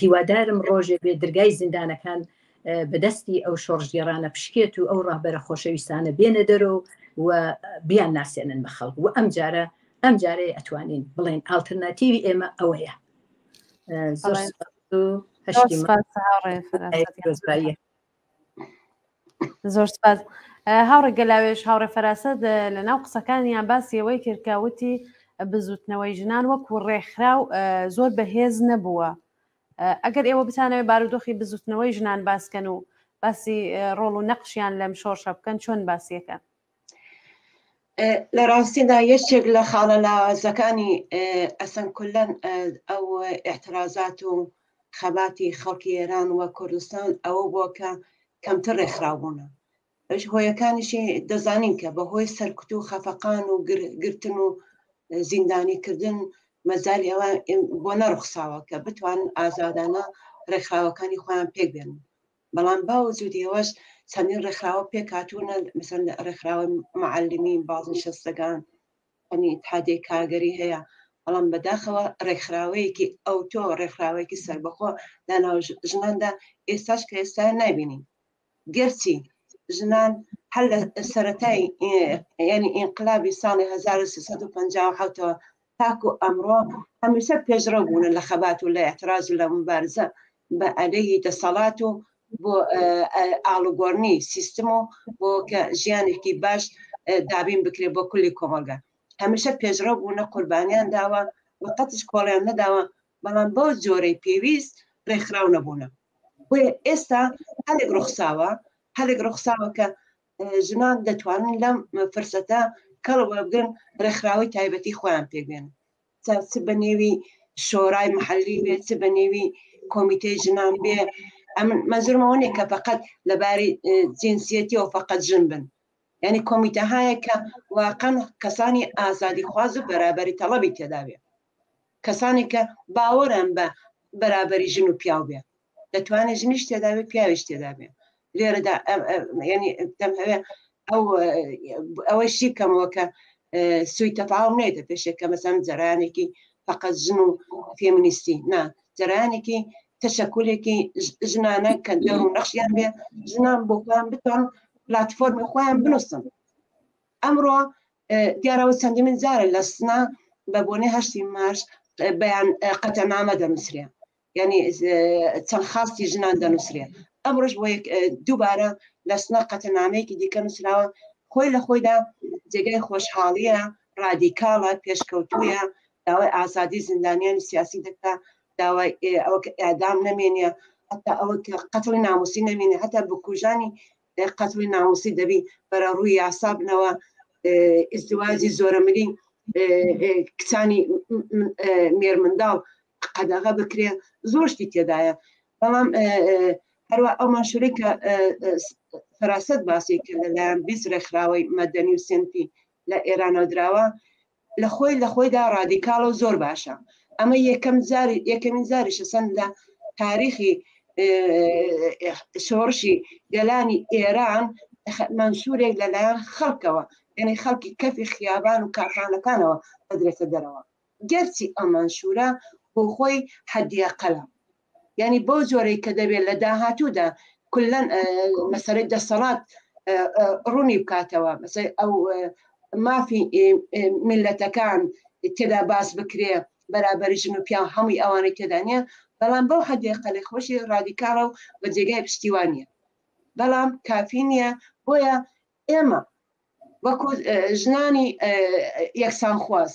هیوادارم ڕۆژێ بێ درگای زیندانەکان بەدەستی ئەو شۆڕشگێڕانە پشکێت و ئەو ڕابەرە خۆشەویستانە بێنە دەرەوە و بیان ناسێنن بە خەڵک و ئەم جارە ئەم جارەیە ئەتوانین بڵێن ئالتەرناتیوی ئێمە ئەوەیە زۆر زۆر سپاس هاوڕێ گەلاوێژ هاوڕێ فەراسەت لە ناو قسەکانیان باسی ئەوەی کرد کە وتی بزوتنەوەی ژنان وەکو ڕێکخراو زۆر بەهێز نەبووە ئەگەر ئێوە بتانەوێت بارودۆخی بزوتنەوەی ژنان باسکەن و باسی ڕۆڵ و نەقشیان لەم شۆڕشە بکەن چۆن باسیەکەن لە ڕاستیدا یەکێک لە خاڵە لاوازەکانی ئەسەن کولەن ئەو ئاعترازات و خەباتی خەڵکی ئێران و کوردستان ئەوە بووە کە کەمتر ڕێکخراو بوونە ئەوش هۆیەکانیشی دەزانین کە بە هۆی سەرکوت و خەفەقان و گرتن و زیندانی کردن مەجالی ئەوە بۆ نەڕوخساوە کە بتوانن ئازادانە ڕێکخراوەکانی خۆیان پێک بێنن بەڵام باوجودی ئەوەش چەندین ڕێکخراوە پێکهاتوونە مثلا ڕێکخراوەی معلمین بازنشستگان ئەنی ئیتحادیەی کارگەری هەیە بەڵام بەداخەوە ڕێکخراوەیەکی ئەوتۆ ڕێکخراوەیەکی سەربەخۆ لەناو ژناندا ئێستاش کە ئێستا نابینین گەرچی ژنان هەر لە سەرەتای ینی ئینقلابی ساڵی 1357ەوە تاکو ئەمڕۆ هەمیشە پێشڕەو بوونە لە خەبات و لە اعتراض و لە مبارزە بە عەلەیهی دەسەڵات و بۆ ئاڵوگۆڕنی سیستم و بۆ کە ژیانێکی باش دابین بکرێت بۆ کولی کۆمەڵگە هەمیشە پێشڕەو بوونە قوربانیان داوە و قەتش کۆڵیان نەداوە بەڵام بەو جۆرەی پێویست ڕێکخراو نەبوونە بۆیە ئێستا هەلێک ڕوخساوە هەلێک ڕوخساوە کە ژنان دەتوانن لەم فرسەتە کەڵک وەربگرن ڕێکخراوەی تایبەتی خۆیان پێکبێنن چ بە نێوی شۆرای محلی بێت چ بە نێوی کۆمیتەی ژنان بێ ئەمن مەزرمەوە نیە کە فقط لەباری جنسیەتیەوە فقط ژن بن یعنی کۆمیتەهایە کە واقعا کەسانی ئازادی خواز و بەرابەری تەڵەبی تێداوێ کەسانی کە باوەڕیان بە بەرابەری ژن و پیاو بێ دەتوانێت ژنیش تێداوێ پیاویش تێدابێ لێرەدا ینی دەمهەوێ ئەو ئەوەی شی بکەمەوە کە سوی تەفاوم نێتە پێشێک کە مەسەن جەرانێکی فقط ژن و فێمینیستی نا جەرانێکی تەشەکولێکی ژنانە کە دەور و نەخشیان بێ ژنان بۆ خۆیان بتوان پلتفۆرمی خۆیان بنووسن ئەمڕۆ دیارەوە چەندین جارە لە سنا بە بۆنەی هەشتی مارس بەیان قەتەنامە دەنووسرێ یعنی چەند خواستی ژنان دەنووسرێ ئەمڕۆش بۆ دووبارە لە سنە قەتەنامەیەکی دیکە نووسراوە. خۆی لە خۆیدا جێگای خۆشحاڵیە، ڕادیکاڵە، پێشکەوتوویە، داوای ئازادی زیندانیانی سیاسی دەکا، داوای ئەوە کە ئێعدام نەمێنێ، هەتا ئەوە کە قەتڵی ناموسی نەمێنێ، هەتا بکوژانی قەتڵی ناموسی دەبی بەرەڕووی یاسا بنەوە، ئیزدواجی زۆرەملی کچانی مێرمنداڵ قەدەغە بکرێ، زۆر شتی تێدایە. بەڵام هەروە ئەو مەنشوورەی کە فەراسەت باسی کرد لەلایەن 20 ڕێکخراوەی مەدەنی و سێنفی لە ئێرانەوە دراوە، لە خۆی لە خۆیدا ڕادیکاڵە و زۆر باشە. ئەمە یەکەم جاری یەکەمین جاریشە سەند لە تاریخی شۆڕشی گەلانی ئێران مەنشوورێک لەلایەن خەڵکەوە، یعنی خەڵکی کەفی خیابان و کارخانەکانەوە دەدرێتە دەرەوە. گەرچی ئەم مەنشوورە بۆ خۆی حەدیەقەلە، یعنی بەو جۆرەی کە دەبێت لە داهاتوودا کلەن مەسەلەی دەسەڵات ڕوونی بکاتەوە، مەسەلەی ئەو مافی میلەتەکان تێدا باس بکرێ، بەرابەری ژن و پیاو هەمووی ئەوانەی تێدا نییە، بەڵام بەو حەدیەقەلەی خۆشی ڕادیکاڵە و بە جێگای پشتیوانیە، بەڵام کافی نییە. بۆیە ئێمە وەکو ژنانی یەکسانخواز،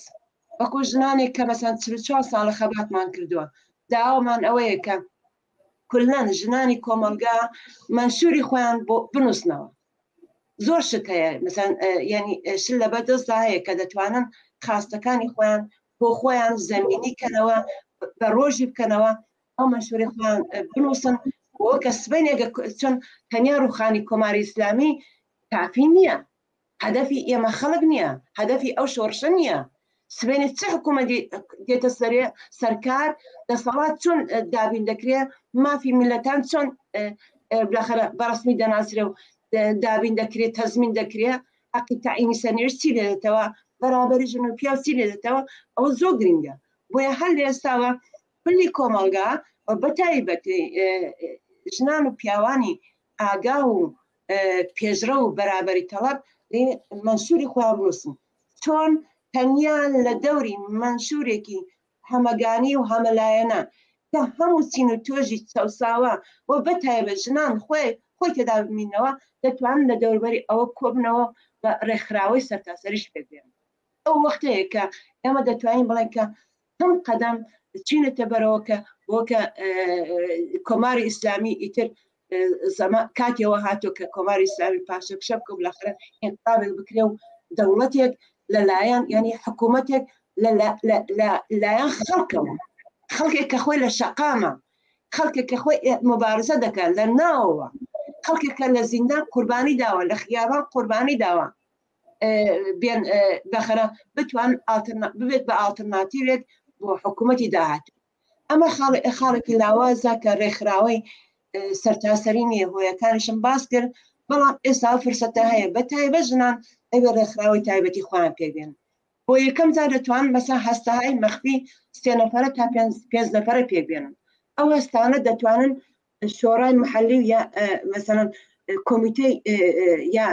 وەکو ژنانێک کە مەسەن 44 ساڵە خەباتمان کردووە، داوامان ئەوەیە کە کولەن ژنانی کۆمەڵگا مەنشوری خۆیان بۆ بنووسنەوە. زۆر شت هەیە، مەسەن یعنی شت لەبەر دەستدا هەیە کە دەتوانن خواستەکانی خۆیان بۆ خۆیان زەمینی کەنەوە، بە ڕۆژی بکەنەوە، ئەو مەنشوری خۆیان بنووسن بۆ کە سبەینێ چون تەنیا ڕوخانی کۆماری ئیسلامی کافی نییە. هەدەفی ئێمە خەڵک نییە، هەدەفی ئەو شۆڕشە نییە. سبەینێ چ حکوومەتی دێتە سەرێ سەرکار، دەسەڵات چۆن دابین دەکرێ، مافی میلەتان چۆن بالاخرە بەڕسمی دەناسرێ و دابین دەکرێت، تەزمین دەکرێ، حەقی تەعینی سەرنوێشت چی لێدێتەوە، بەرابەری ژن و پیاو چی لێدێتەوە، ئەوە زۆر گرنگە. بۆیە هەر لە ئێستاوە کلی کۆمەڵگا و بەتایبەت ژنان و پیاوانی ئاگا و پێشڕەو و بەرابەری تەڵەب مەنشوری خۆیان بنووسن. چۆن تەنیا لە دەوری مەنشورێکی هەمەگانی و هەمەلایەنە کە هەموو چین و توێژی چەوساوە و بەتایبەت ژنان خۆی خۆی تێدا بمینەوە، دەتوانن لە دەوروبەری ئەوە کۆبنەوە و ڕێکخراوەی سەرتاسەریش پێک بێنن. ئەو وەختەیە کە ئێمە دەتوانین بڵێن کە هەم قەدەم چینەتە بەرەوە کە بۆ کە کۆماری ئیسلامی ئیتر کاتیەوە هاتوو کە کۆماری ئیسلامی پاشەکشە بکە و بالاخرە ئینقلابێک بکرێ و دەوڵەتێک لەلایەن یعنی حکوومەتێک لەلایەن خەڵکەوە، خەڵکێک کە خۆی لە شەقامە، خەڵکێک کە خۆی مبارزە دەکات لە ناوەوە، خەڵکێک کە لە زیندان قوربانی داوە، لە خیابان قوربانی داوە، بێن بەخەرە بتوان ببێت بە ئاڵترناتیوێک بۆ حکوومەتی داهاتوو. ئەمە خاڵێکی لاوازە کە ڕێکخراوەی سەرتاسەری نییە، هۆیەکانیشم باس کرد، بەڵام ئێستا فرسەتە هەیە بە تایبەت ژنان ئەوێ ڕێکخراوەی تایبەتی خۆیان پێک بێن. بۆ یەکەم جار دەتوانن مەسەن هەستەهای مەخفی سێ نەفەرە تا پێنج نەفەرە پێک بێنن. ئەو هەستانە دەتوانن شۆڕای محلی یا مەسەلەن کۆمیتەی یا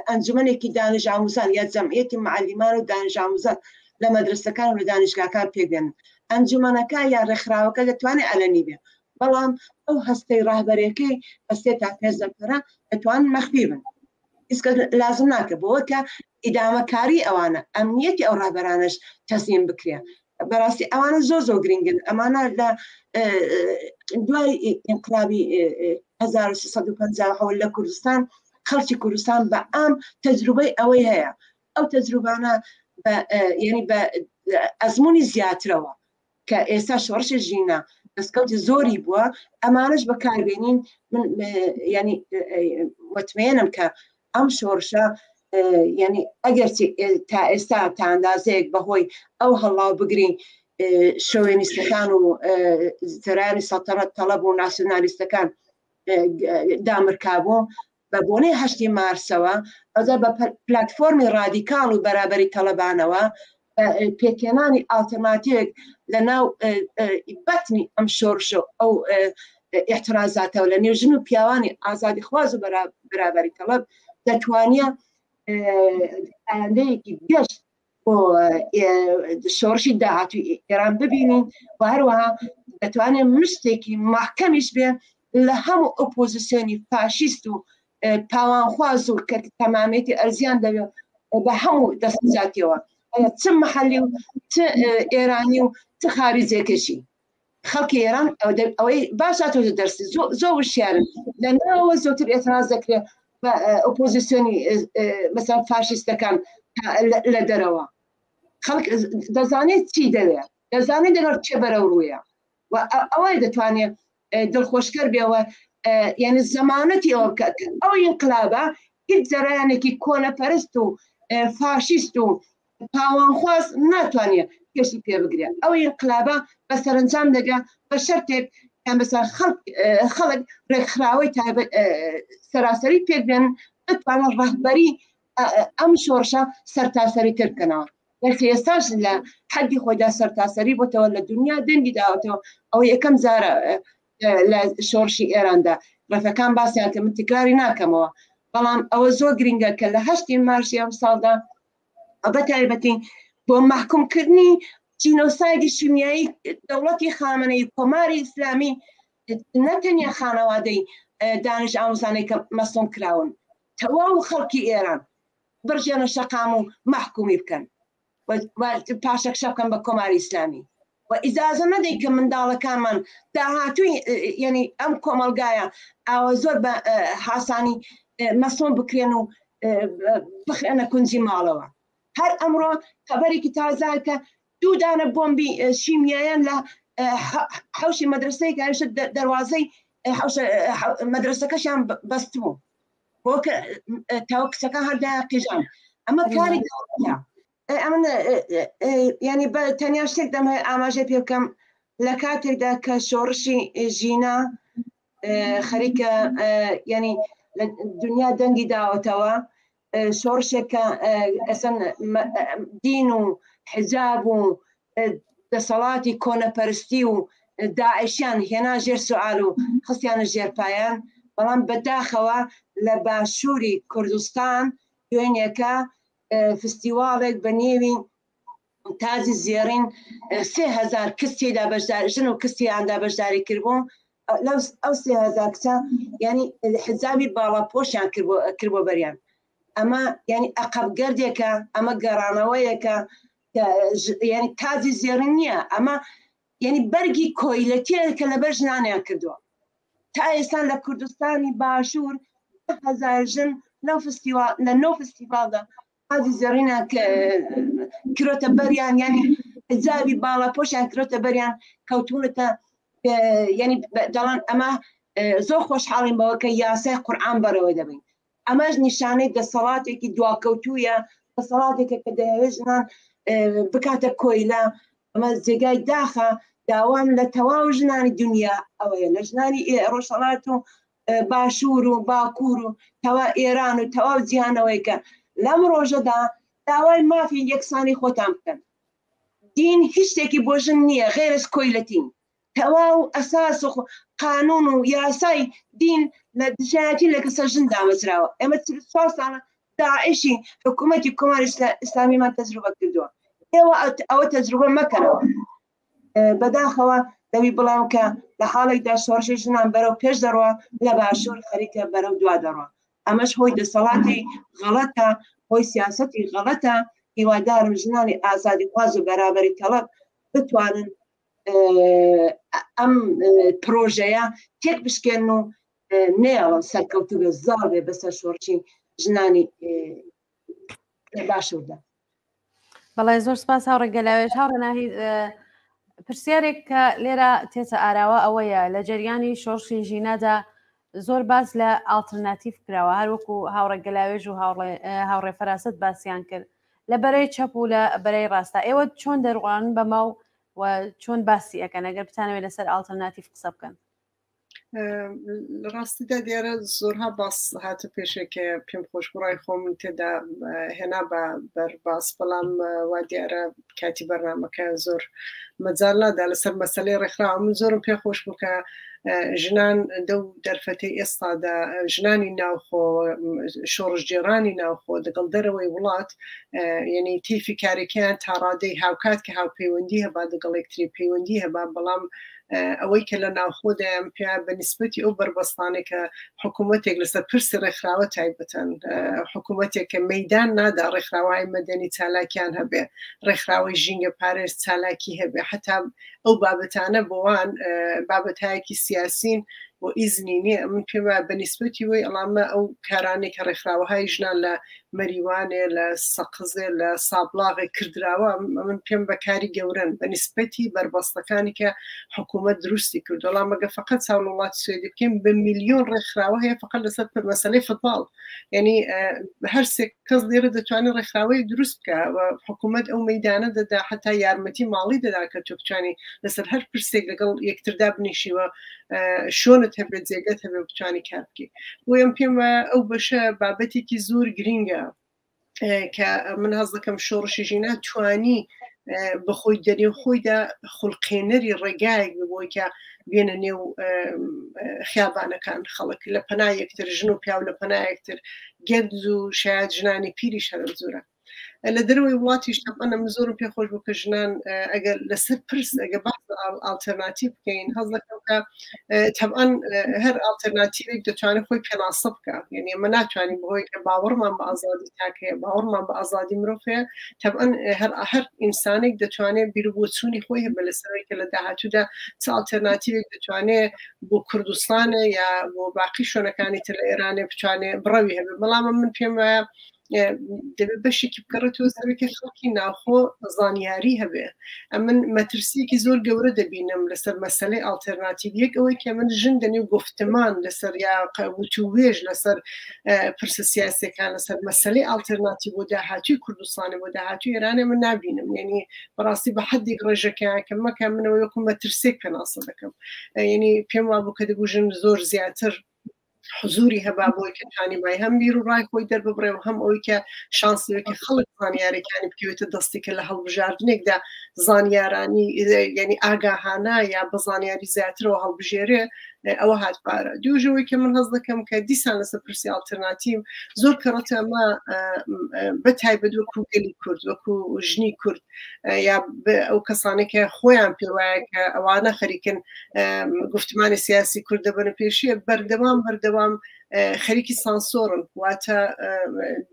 ئەنجومەنێکی دانش ئاموزان یا جەمعیەتی معەلیمان و دانش ئاموزان لە مەدرسەکان و لە دانیشگاکان پێک بێنن. ئەنجومەنەکە یا ڕێکخراوەکە دەتوانێت عەلەنی بێ، بەڵام ئەو هەستەی ڕەهبەرەکەی بە سێ تا پێنج نەفەرە دەتوانن مەخفی بن. هیچ کەس لازم ناکە بۆ کە ئیدامەکاری ئەوانە ئەمنیەتی ئەو ڕابەرانەش تەسلیم بکرێ. بەڕاستی ئەوانە زۆر زۆر گرنگن. ئەمانە لە دوای ئینقلابی 1350 لە کوردستان خەڵکی کوردستان بە ئام تەجروبەی ئەوەی هەیە. ئەو تەجروبانە یعنی بە ئەزمموی زیاترەوە کە ئێستا شۆڕشی ژینا دەستکەوتی زۆری بووە، ئەمانەش بەکاربێنین. من ینی متمێنم کە ئەم شۆڕشە ینی ئەگەر تا ئێستا تا ئەندازەیەک بەهۆی ئەو هەڵاو بگرین شۆوێنیستەکان و جەرانی سەڵتەنەت تەڵەب و ناسیۆنالیستەکان دامرکابوو، بە بۆنەی هەشتی مارسەوە ئەوجا بە پلتفۆرمی ڕادیکاڵ و بەرابەری تەڵەبانەوە پێکهێنانی ئاڵتەرناتیڤێک لە ناو بەتنی ئەم شۆڕش و ئەو ئیعترازاتەوە لە نێو ژن و پیاوانی ئازادیخواز و بەرابەری تەڵەب دەتوانیە ئایندەیەکی گەش بۆ شۆڕشی داهاتوی ئێران ببینین و هەروەها دەتوانێت مشتێکی مەحکەمیش بێ لە هەموو ئۆپۆزیسیۆنی فاشیست و پاوانخواز و کە تەمامێتی ئەرزیان دەوێت بە هەموو دەستجاتیەوە چ محلی و چ ئێرانی و چ خارجێکەشی خەڵکی ئێران ئەوەی باش هاتۆتە دەرسی زۆر وشیارن لە ناوە زۆتر ئێتراز دەکرێت بە ئۆپۆزیسیۆنی مەسەن فاشیستەکان لە دەرەوە خەڵک دەزانێت چی دەوێت دەزانێت لەگەڵ چێ بەرەو ڕوویە و ئەوەی دەتوانێت دڵخۆشکەر بێەوە یعنی زەمانەتی ئەوە بکات ئەو ئینقلابە هیچ جەرەیانێکی کۆنەپەرست و فاشیست و پاوانخواز ناتوانێت پێشی پێ بگرێت ئەو ئینقلابە بە سەرنجام دەگا بە شەرتێک کە مەسەن خەڵک خەڵک ڕێکخراوەی تایبەت سەراسەری پێک بێن بتوانن ڕەهبەری ئەم شۆڕشە سەرتاسەری تر بکەنەوە گەرچی ئێستاش لە حەدی خۆیدا سەرتاسەری بۆتەوە لە دنیا دەنگی داوەتەوە ئەوە یەکەم جارە لە شۆڕشی ئێراندا ڕەفەکان باسیان کە من تکراری ناکەمەوە بەڵام ئەوە زۆر گرنگە کە لە هەشتی مارسی ئەم ساڵدا بە تایبەتی بۆ مەحکومکردنی جینۆسایدی شیمیایی دەوڵەتی خامنەی کۆماری ئیسلامی نەتەنیا خانەوادەی دانش ئاموزانەی کە مەسڵوم کراون تەواو خەڵکی ئێران بڕژێنە شەقام و مەحکومی بکەن و پاشەکشە بکەن بە کۆماری ئیسلامی و ئیجازە نەدەین کە منداڵەکانمان داهاتووی یعنی ئەم کۆمەڵگایە ئاوە زۆر بە هاسانی مەسۆن بکرێن و بخرێنە کونجی ماڵەوە هەر ئەمڕۆ خەبەرێکی تازە کە دوو دانە بۆمبی شیمیایان لە حوشی مەدرسەی گایشت دەواازەی مەدرسەکەشیان بەستبوو بۆ تاوە کچەکە هەردا قیژان ئەمە کاری دەوڵەتە ئەمن ینی بە تەنیا شتێک دەم هەیە ئاماژە پێ بکەم لە کاتێکدا کە شۆڕشی ژینا خەریکە ینی لە دنیا دەنگی داوەتەوە شۆڕشێک کە ئەسەن دین و حجاب و دەسەڵاتی کۆنەپەرستی و داعشیان هێنا ژێر سوال و خستیانە ژێر پایان بەڵام بەداخەوە لە باشووری کوردستان دوێنێکە فستیواڵێک بە نێوی تاجی زێڕین 3000 کەس تێدا بەشدار ژن و کەسیاندا بەشداری کردبوو لەو ئەو 3000 کچە ینی حجابی باڵا پۆشیان کردبوو بەریان ئەمە ینی ئەقەبگەردێکە ئەمە گەڕانەوەیەکە ینی تاجی زێڕین نییە ئەمە یعنی بەرگی کۆیلەتیە کە لەبەر ژنانیان کردووە تا ئێستا لە کوردستانی باشوور هزار ژن لەو فستیوال لە نۆ فستیڤالدا تاجی زێڕینە کرۆتە بەریان ینی حجابی باڵا پۆشیان کرۆتە بەریان کەوتونەتە ینی دەڵان ئەمە زۆر خۆشحاڵین بەوە کە یاسای قورآن بەرەوە دەبین ئەمەش نیشانەی دەسەڵاتێکی دواکەوتوویە، دەسەڵاتێکە کە دەیەوێت ژنان بکاتە کۆیلە، ئەمە جێگای داخە، داوام لە تەواو ژنانی دنیا ئەوەیە لە ژنانی ڕۆژهەڵات و باشوور و باکوور و تەوا ئێران و تەواو جیهانەوەی کە لەم ڕۆژەدا داوای مافی یەکسانی خۆتان بکەن. دین هیچ شتێکی بۆ ژن نییە غێرس کۆیلەتین. تەواو ئەساس و قانون و یاسای دین لە دژایەتی لەگەڵ سەر ژن دامەزراوە ئێمە 44 ساڵە داعشی حکوومەتی کۆماری ئیسلامیمان تەجروبە کردووە ئێوە ئەوە تەجروبە مەکەنەوە بەداخەوە دەوی بڵام کە لە حاڵێکدا شۆڕشی ژنان بەرەو پێش دەڕوە لە باشوور خەریکە بەرەو دوا دەڕوە ئەمەش هۆی دەسەڵاتی غەڵەتە هۆی سیاسەتی غەڵەتە هیوادارم ژنانی ئازادیخواز و بەرابەری تەڵەب بتوانن ئەم پرۆژەیە تێک بشکێن و نێڵن سەرکەوتو بێ زاڵ بێ بەسەر شۆڕشی ژنانی باشووردا. بەڵێ زۆر سپاس هاوڕێ گەلاوێژ هاوڕێ ناهید پرسیارێک کە لێرە تێتە ئاراوە ئەوەیە لە جەریانی شۆڕشی ژینادا زۆر باس لە ئاڵترناتیڤ کراوە هەروەکو هاوڕێ گەلاوێژ و هاوڕێ فەراست باسییان کرد لە بەرەی چەپ و لە بەرەی ڕاستە ئێوە چۆن دەروان بەمە و و چۆن باسی ئەەکەن ئەگەر بتانەوێت لەسەر ئاڵتەرناتیف قسە بکەن لە ڕاستیدا دیارە زۆرها باس هاتە پێشێک کە پێم خۆش بڕای خۆم تێدا هێنا بە بەرباس بەڵام وا دیارە کاتی بەرنمەکە زۆر مەجال نادا لەسەر مەسلەی ڕێکخراوە من زۆرم پێ خۆش بوو کە. ژنان دەو دەرفەتەی ئێستادا ژنانی ناوخۆ شۆڕشگێڕانی ناوخۆ دەگەڵ دەرەوەی وڵات یعنی تیفی کارێکیان تا ڕادەی هاوکات کە هاوپەیوەندی هەبا دەگەڵ یەکتری پەیوەندی هەبا بەڵام ئەوەی کە لە ناوخۆدایان پێ بە نسبەتی ئەو بەربەستانێک کە حکوومەتێک لەسەر پرسی ڕێکخراوە تایبەتەن حکوومەتێک کە مەدان نادا ڕێکخراوای مەدەنی چالاکیان هەبێ ڕێکخراوەی ژینگە پارێز چالاکی هەبێ حتا ئەو بابەتانە بۆوان بابەتایەکی سیاسین و ئیزنی نییە من پێم وایە بە نیسبەتی وەی ئەڵامە ئەو کارانەی کە ڕێکخراوەهای ژنان لە مەریوانێ لە سەقزێ لە سابڵاغێ کردراوە من پێم بە کاری گەورەن بە نیسبەتی بەربەستەکانی کە حکوومەت دروستی کرد وەڵام مەگە فقط چاو لە وڵاتی سوێدی بکەین بە میلیۆن ڕێکخراوە هەیە فقط لەسەر مەسەلەی فتباڵ یعنی هەر سێ کەس لێرە دەتوانێت ڕێکخراوەی دروست بکە و حکوومەت ئەو مەدانە دەدا حتا یارمەتی ماڵی دەدا کە تۆ بتوانی لەسەر هەر پرسێک لەگەڵ یەکتردا بنیشیوە شۆنت هەبێت جێگەت هەبێت بتوانی کار بکەیت بۆیە پێم وایە ئەو بەشە بابەتێکی زۆر گرینگە کە من هەز دەکەم شۆڕشی ژینا توانی بەخۆی دەنێو خۆیدا خولقێنەری ڕێگایەک ببووی کە بێنە نێو خیابانەکان خەڵک لە پەنا یەکتر ژن و پیاو لە پەنا یەکتر گەنج و شاید ژنانی پیریش هەرە زۆرە لە دەرەوەی وڵاتیش تەبعەن من زۆرم پێ خۆش بوو کە ژنان ئەگەر لەسەر پرس ئەگە باس ئاڵتەرناتیڤ بکەین هەز دەکەم کە تەبعەن هەر ئاڵتەرناتیڤێک دەتوانێت خۆی پێناسە بکە یعنی ئێمە ناتوانین بەهۆی کە باوەڕمان بە ئازادی تاک هەیە باوەڕمان بە ئازادی مرۆڤ هەیە تەبعەن هەر هەر ئینسانێک دەتوانێت بیر و بۆچوونی خۆی هەبێت لەسەرەوەی کە لە داهاتوودا چ ئاڵتەرناتیڤێک دەتوانێت بۆ کوردستانە یا بۆ باقی شوێنەکانی تر لە ئێرانێ بتوانێت بڕەوی هەبێت بەڵام من پێم وایە دەبێت بەشێکی بگەڕێتەوە سەرەوەی خەڵکی ناوخۆ زانیاری هەبێ ئەمن مەترسیەکی زۆر گەورە دەبینم لەسەر مەسلەی ئاڵتەرناتیڤ یەک ئەوەی کە من ژن دەنێو گفتمان لەسەر یا وتووێژ لەسەر پرسە سیاسەکان لەسەر مەسلەی ئاڵتەرناتیڤ بۆ داهاتوی کوردستانی بۆ داهاتوی ئێرانێ من نابینم یعنی بەڕاستی بە حدێک ڕێژەکەیان کە مەکە منەوە وەکو مەترسێک پێناسە دەکەم یعنی پێم وابوو کە دەبوو ژن زۆر زیاتر حزوری هەبا بۆی کە توانیبای هەم بیر و ڕای خۆی دەرببڕێ و هەم ئەوەی کە شانسی کە خەڵک زانیارەکانی بکەوێتە دەستی کە لە هەڵبژاردنێکدا زانیارانی یعنی ئاگاهانە یا بە زانیاری زیاترەوە هەڵبژێرێ ئەوە هاتبارە دوژەوەی کە من هەز دەکەم کە دیسان لەسەر پرسی ئاڵتەرناتیڤ زۆر کەڕەتە ئەمە بە تایبەت وەکو گەلی کورد وەکو ژنی کورد یا ئەو کەسانێک کە خۆیان پێوایە کە ئەوانە خەریکن گفتمانی سیاسی کورد دەبەنە پێشیە بەردەوام بەردەوام خەریکی سانسۆرن واتە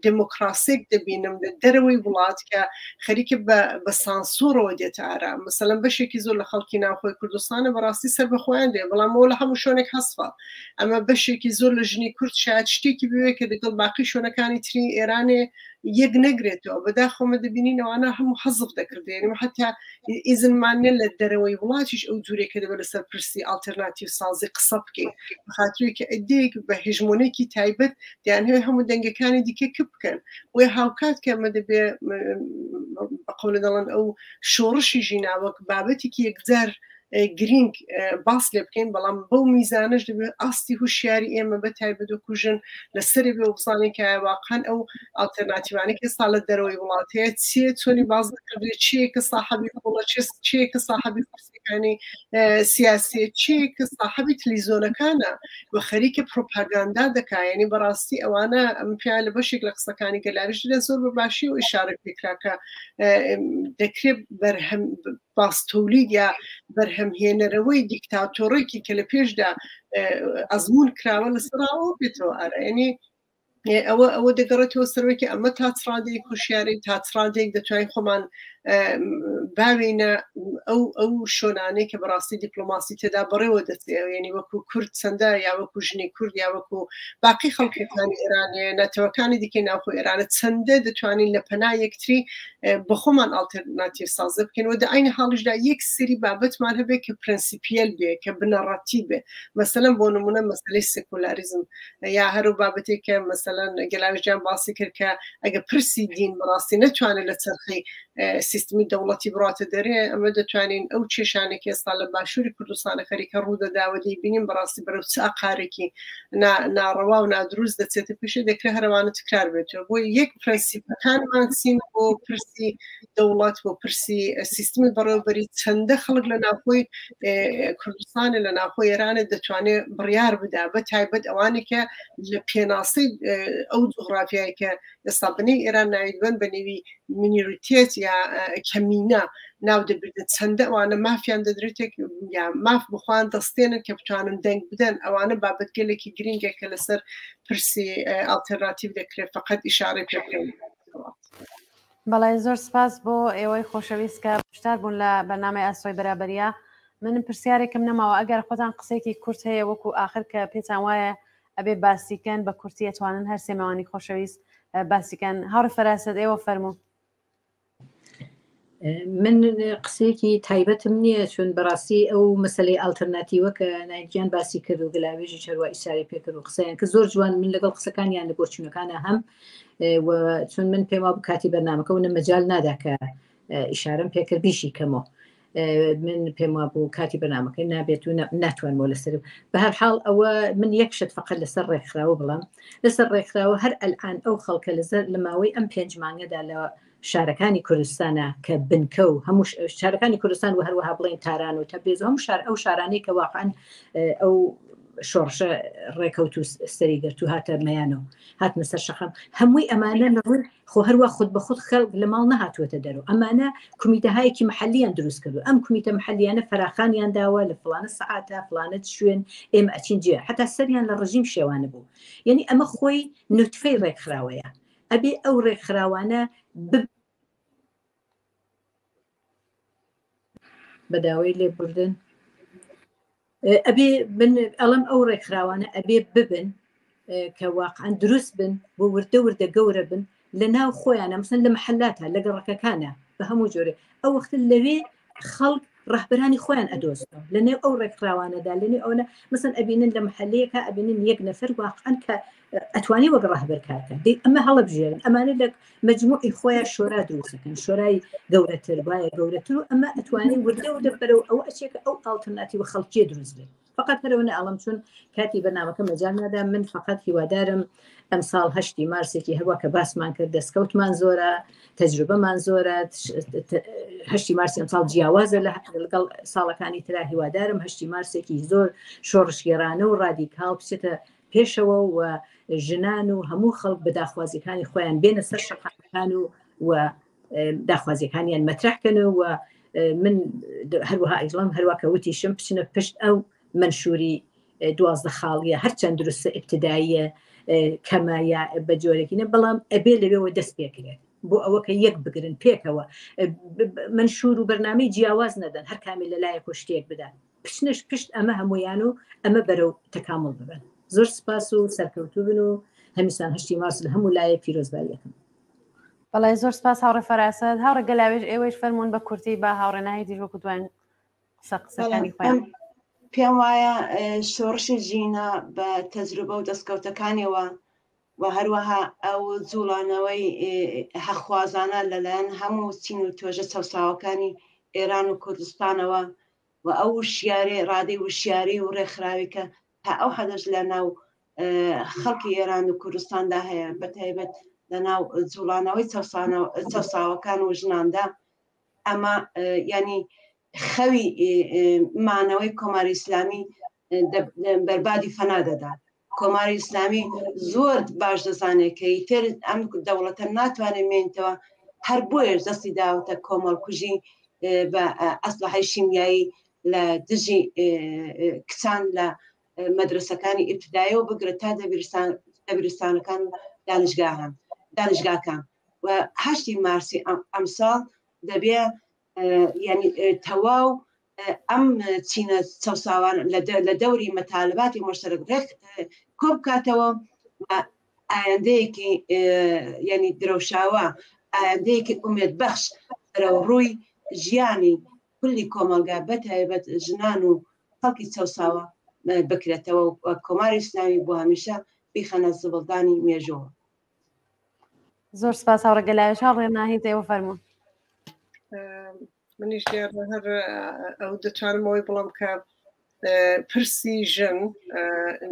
دموکراسێک دەبینم لە دەرەوەی وڵات کە خەریکە بە سانسۆرەوە دێتە ئارا مەسەلەن بەشێکی زۆر لە خەڵکی ناوخۆی کوردستانە بەڕاستی سەر بەخۆیان دێ بەڵام ئەوە لە هەموو شوێنێک هەسفە ئەمە بەشێکی زۆر لە ژنی کورد شاید شتێکی بوێ کە لەگەڵ باقی شوێنەکانی تری ئێرانێ یەک نەگرێتەوە بەداخەوە دەبینین ئەوانە هەموو حەزف دەکردێن و حتا ئیزنمان نیە لە دەرەوەی وڵاتیش ئەو جوورێک کە دەبێت لەسەر پرسی ئاڵتەرناتیڤ سازی قسە بکەین بەخاتری کە ئەدەیەک بە هژمۆنێکی تایبەت دەیانهەوێت هەموو دەنگەکانی دیکە کپ بکەن بۆیە هاوکات کە ئەمە دەبێ بە قەولە دەڵێن ئەو شۆڕشی ژینا وەک بابەتێکی یەکجار گرینگ باس لێ بکەین بەڵام بەو میزانەش دەبێت ئاستی هوشیاری ئێمە بە تایبەت وەکو ژن لەسەری بێ و بزانین کە واقعا ئەو ئەڵتەرناتیوانەی کە ئێستا لە دەرەوەی وڵات هەیە چییە چۆنی باز دەکردێت چییە کە ساحەبی پوڵە چییە کە ساحەبی کورسیەکانی سیاسیە چییە کە ساحەبی تلیزۆنەکانە و خەریکە پرۆپاگاندا دەکا یعنی بەڕاستی ئەوانە ئەم پیا لە بەشێک لە قسەکانی گەلاویش لە زۆر بە باشی و ئیشارە پێکرا کە دەکرێت بەرهەم باستۆلید یا بەرهەمهێنەرەوەی دیکتاتۆڕێکی کە لە پێشدا ئەزمون کراوە لەسەراوە بێتەوە ئارا یعنی ئەوە ئەوە دەگەڕێتەوە سەرەوەی ئەمە تا چ ڕادەیەک هوشیاری تا چ ڕادەیەک دەتوانین خۆمان باوینە ئەو ئەو شۆنانەی کە بەڕاستی دیپلۆماسی تێدا بەڕێوە دەچێت یعنی وەکو کورد چەندە یا وەکو ژنی کورد یا وەکو باقی خەڵکەکانی ئێرانێ نەتەوەکانی دیکەی ناوخۆ ئێرانە چەندە دەتوانین لە پەنا یەکتری بە خۆمان ئاڵتەرناتیڤ سازە بکەین و دە عەینی حاڵیشدا یەک سری بابەتمان هەبێ کە پرەنسیپیەل بێ کە بنەڕەتی بێ مەسەلەن بۆ نمونە مەسەلەی سێکولاریزم یا هەر و بابەتێک کە مەسەلەن گەلاویش جان باسی کرد کە ئەگە پرسی دین بەڕاستی نەتوانێت لە چەرخەی سیستمی دەوڵەتی بڕاتە دەرێ ئەمە دەتوانین ئەو کێشانێک ئێستا لە باشووری کوردستانە خەریکە ڕوودەداوە دەیبینین بەڕاستی بەرەو چ ئاقارێکی ناڕەوا و نادروست دەچێتە پێشێ دەکرێت هەرەوانە تکرار بێتەوە بۆ یەک پرەنسیپەکانمان چین بۆ پرسی دەوڵەت بۆ پرسی سیستمی بەڕێوەبەری چەندە خەڵک لە ناوخۆی کوردستانە لە ناوخۆی ئێرانە دەتوانێت بڕیار بدا بە تایبەت ئەوانێک کە لە پێناسەی ئەو جوغرافیای کە ئێستا بنەی ئێران ناوی بن بە نێوی مینۆریتێت یا کەمینە ناو دەبردن چەندە ئەوانە مافیان دەدرێتێک یا ماف بخوان دەستێنن کە بتوانن دەنگ بدەن ئەوانە بابەتگەلێکی گرنگە کە لەسەر پرسی ئەڵتەرناتیڤ دەکرێت فقط ئیشارەی پێ بکەین. بەڵێ زۆر سپاس بۆ ئێوەی خۆشەویست کە بەشدار بوون لە بەرنامەی ئاسۆی بەرابەریە من پرسیارێکم نەماوە ئەگەر خۆتان قسەیەکی کورت هەیە وەکو ئاخر کە پێتان وایە ئەبێ باسیکەن بە کورتی ئەتوانن هەر سێ ماوانی خۆشەویست باسیکەن هاوڕێ فەراسەت ئێوە فەرموو. من قسەیەکی تایبەتم نییە چون بەڕاستی ئەو مەسلەی ئالتەرناتیوە کە نایگیان باسی کرد و گلاوێژی چەروە ئیساری پێکرد و قسەیان کە زۆر جوان من لەگەڵ قسەکانیان لە بۆچوونەکانە هەم و چون من پێم وابوو کاتی بەرنامەکە و نە مەجال نادا کە ئیشارەم پێکرد بیشی کەمەوە من پێم وابوو کاتی بەرنامەکەی نابێت و ناتوانمەوە لەسەر بە هەر حاڵ ئەوە من یەک شت فقط لەسەر ڕێکخراوە بڵام لەسەر ڕێکخراوە هەر ئەلان ئەو خەڵکە لەسەر لە ماوەی ئەم پێنج مانگەدا لە شارەکانی کوردستانە کە بنکە و هەموو شارەکانی کوردستان و هەروەها بڵێن تاران و تەبرێز و هەموو شار ئەو شارانەی کە واقعا ئەو شۆڕشە ڕێکەوت و سەری گرت و هاتە مەیانەوە هاتنە سەر شەقام هەمووی ئەمانە لە ڕووی خۆ هەروە خود بە خود خەڵک لە ماڵ نەهاتووەتە دەرەوە ئەمانە کومیتەهایەکی محلیان دروست کردو ئەم کومیتە محلیانە فراخانیان داوە لە فلانە سەعاتە فلانە شوێن ئێمە ئەچین جێ حتا سەریان لە ڕژیم شێوانە بوو یعنی ئەمە خۆی نوتفەی ڕێکخراوەیە ئەبێ ئەو ڕێکخراوانە بب بە داوای لێبوردن ئەبێ من ئەڵم ئەو ڕێکخراوانە ئەبێ ببن کە واقعا دروست بن بۆ وردە وردە گەورە بن لە ناو خۆیانە مثلەن لە محلاتە لە گەڕەکەکانە بە هەموو جۆرێ ئەو وەختە لەوێ خەڵک ڕەهبەرانی خۆیان ئەدۆزنەوە لە نێو ئەو ڕێکخراوانەدا لە نێو ئەوە مثلەن ئەبینن لە محلەیەکە ئەبینن یەک نەفەر واقعا کە ئەتوانی وەک ڕەهبەر کارکە دەی ئەمە هەڵبژێرن ئەمانە لە مجموعی خۆیان شۆرا دروستەکەن شۆرای گەورەتر وایە گەورەتر و ئەمە ئەتوانی وردە وردە بەرەو ئەوە ئەچێکە ئەو ئاڵتەرناتیوە خەڵکیە دروست بێت فقط هەرەوە نەئەڵم چون کاتی بەرنامەکە مەجال نادا من فقط هیوادارم ئەمساڵ هەشتی مارسێکی هەروە کە باسمان کرد دەستکەوتمان زۆرە تەجروبەمان زۆرە هەشتی مارسی ئەمساڵ جیاوازە لە لەگەڵ ساڵەکانی ترا هیوادارم هەشتی مارسێکی زۆر شۆڕشگێرانە و ڕادیکاڵ بچێتە پێشەوە و ژنان و هەموو خەڵک بە داخوازیەکانی خۆیان بێنە سەر شەقامەکان و و داخوازیەکانیان مەترح کەن و من هەروەها ئەیڵم هەروە کە وتیشم بچنە پشت ئەو منشوری 12 خاڵیە هەرچەند دروستە ئبتداییە کەمە یا بە جۆرێکی نە بەڵام ئەبێ لەوێەوە دەست پێکرێت بۆ ئەوە کە یەک بگرن پێکەوە منشور و بەرنامەی جیاواز نەدەن هەر کامی لەلایەک و شتێک بدات بچنەش پشت ئەمە هەمویان و ئەمە بەرەو تەکامڵ ببن زۆر سپاس و سەرکەوتوو بن و هەمیسان هەشتی مارس لە هەموو لایەک پیرۆزباییەکەم. بەڵێ زۆر سپاس هاوڕێ فەراسەت هاوڕێ گەلاوێژ ئێوەیش فەرموون بە کورتی با هاوڕێ ناهیدیش وەکو دواین قسە قسەکانی خۆیان. پێم وایە شۆڕشی ژینا بە تەجروبە و دەستکەوتەکانیەوە و هەروەها ئەو جوڵانەوەی هەخوازانە لەلایەن هەموو چین و توێژە چەوساوەکانی ئێران و کوردستانەوە و ئەو وشیاری ڕادەی وشیاری و ڕێکخراوی کە تا ئەو حەدەش لە ناو خەڵکی ئێران و کوردستاندا هەیە بە تایبەت لە ناو جوڵانەوەی چەوساوەکان و ژناندا ئەمە ینی خەوی مانەوەی کۆماری ئیسلامی بەربادی فەنا دەدات کۆماری ئیسلامی زۆر باش دەزانێت کە ئیتر ئەم دەوڵەتە ناتوانێت مێنتەوە هەر بۆیەش دەستی داوەتە کۆمەڵکوژی بە ئەسلحەی شیمیایی لە دژی کچان لە مەدرسەکانی ئیبتدایەوە بگرە تا دەبیرستانەکان و دانشگاهان دانشگاکان و هەشتی مارسی ئەمساڵ دەبێ یعنی تەواو ئەم چینە چەوساوان لە دەوری مەتالباتی مشترک ڕێک کۆ بکاتەوە و ئایندەیەکی یعنی درەوشاوە ئایندەیەکی ئومێد بەخش بەرەو ڕووی ژیانی کولی کۆمەڵگا بە تایبەت ژنان و خەڵکی چەوساوە بکرێتەوە و کۆماری ئیسلامی بۆ هەمیشە بیخەنە زبڵدانی مێژووە. زۆر سپاس هاوڕێ گەلاوێژ هاوڕێ ناهید ئێوە فەرموون. منیش دیارە هەر ئەو دەتوانم ئەوەی بڵم کە پرسی ژن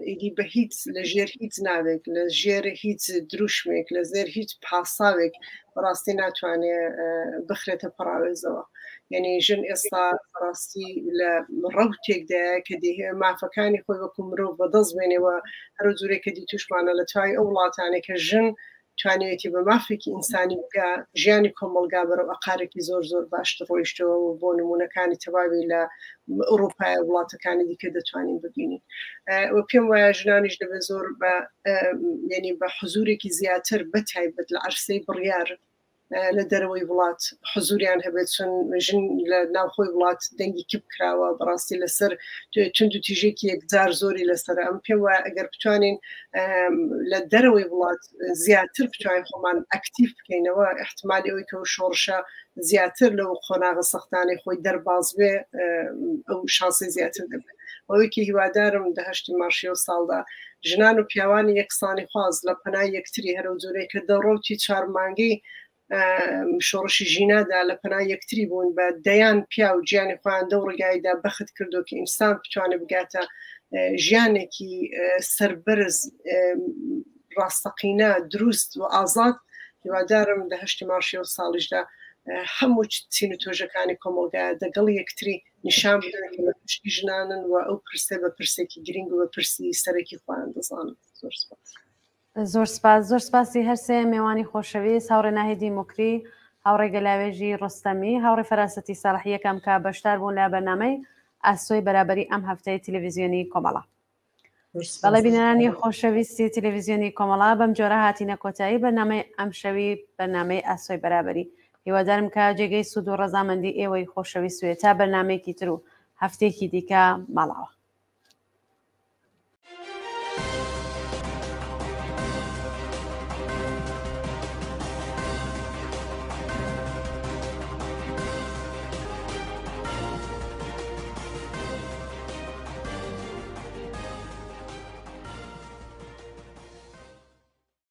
ئیدی بە هیچ لە ژێر هیچ ناوێک لە ژێر هیچ دروشمێک لە زێر هیچ پاساوێک بەڕاستی ناتوانێ بخرێتە پەڕاوێزەوە یعنی ژن ئێستا ڕاستی لە ڕوتێکدایە کە دەیهەوێ مافەکانی خۆی وەکو مرۆڤ بەدەست بێنێەوە هەرو جورێک کە دیتوشمانە لە تای ئەو وڵاتانێک کە ژن توانیویەتی بە مافێکی ئینسانی بگا، ژیانی کۆمەڵگا بەرەو ئەقارێکی زۆر زۆر باشتر ڕۆیشتەوە و بۆ نموونەکانی تەواوی لە ئوڕووپایە وڵاتەکانی دیکە دەتوانین ببینین. و پێم وایە ژنانیش دەبێت زۆر بە یعنی بە حزوورێکی زیاتر بە تایبەت لە عەرسەی بڕیار لە دەرەوەی وڵات حزوریان هەبێت چون ژن لە ناوخۆی وڵات دەنگی کپ کراوە بەڕاستی لەسەر توند و تیژێکی یەکجار زۆری لەسەر ئەم پێم وایە ئەگەر بتوانین لە دەرەوەی وڵات زیاتر بتوانین خۆمان ئەکتیڤ بکەینەوە احتمالی ئەوەی کە شۆڕشە زیاتر لەو قۆناغە سەختانەی خۆی دەرباز بێ ئەو شانسی زیاتر دەبێت ئەوەی کە هیوادارم دەهشتی مارشی و ساڵدا ژنان و پیاوانی یەکسانی خواز لە پەنای یەکتری هەرەو جۆرەی کە دەڕەوتی چوارمانگەی شۆڕشی ژینادا لە پەنای یەکتری بوون بە دەیان پیاو گیانی خۆیان دەو ڕێگایدا بەخت کردو کە ئینسان بتوانێت بگاتە ژیانێکی سەربەرز ڕاستەقینە دروست و ئازاد هیوادارم لە هەشتی مارشی و ساڵیشدا هەموو چین و تۆژەکانی کۆمەڵگا دەگەڵ یەکتری نیشان بدەن کە لە پشتی ژنانن و ئەو پرسە بە پرسێکی گرنگ و بە پرسی سەرەکی خۆیان دەزانن. زۆر سپاس. زۆر سپاس زۆر سپاسی هەرسێ مێوانی خۆشەویست هاوڕێ ناهیدی موکری هاوڕێ گەلاوێژی ڕۆستەمی هاوڕێ فەراسەتی ساڵحی یەکەم کە بەشدار بوون لە بەرنامەی ئاسۆی بەرابەری ئەم هەفتەی تلویزیۆنی کۆمەڵە. بەڵێ بینەرانی خۆشەویستی تلویزیۆنی کۆمەڵا بەم جۆرە هاتینە کۆتایی بەرنامەی ئەمشەوی بەرنامەی ئاسۆی بەرابەری هیوادارم کە جێگەی سوود و ڕەزامەندی ئێوەی خۆشەویست وێ تا بەرنامەیەکی تر و هەفتەیەکی دیکە ماڵاوە.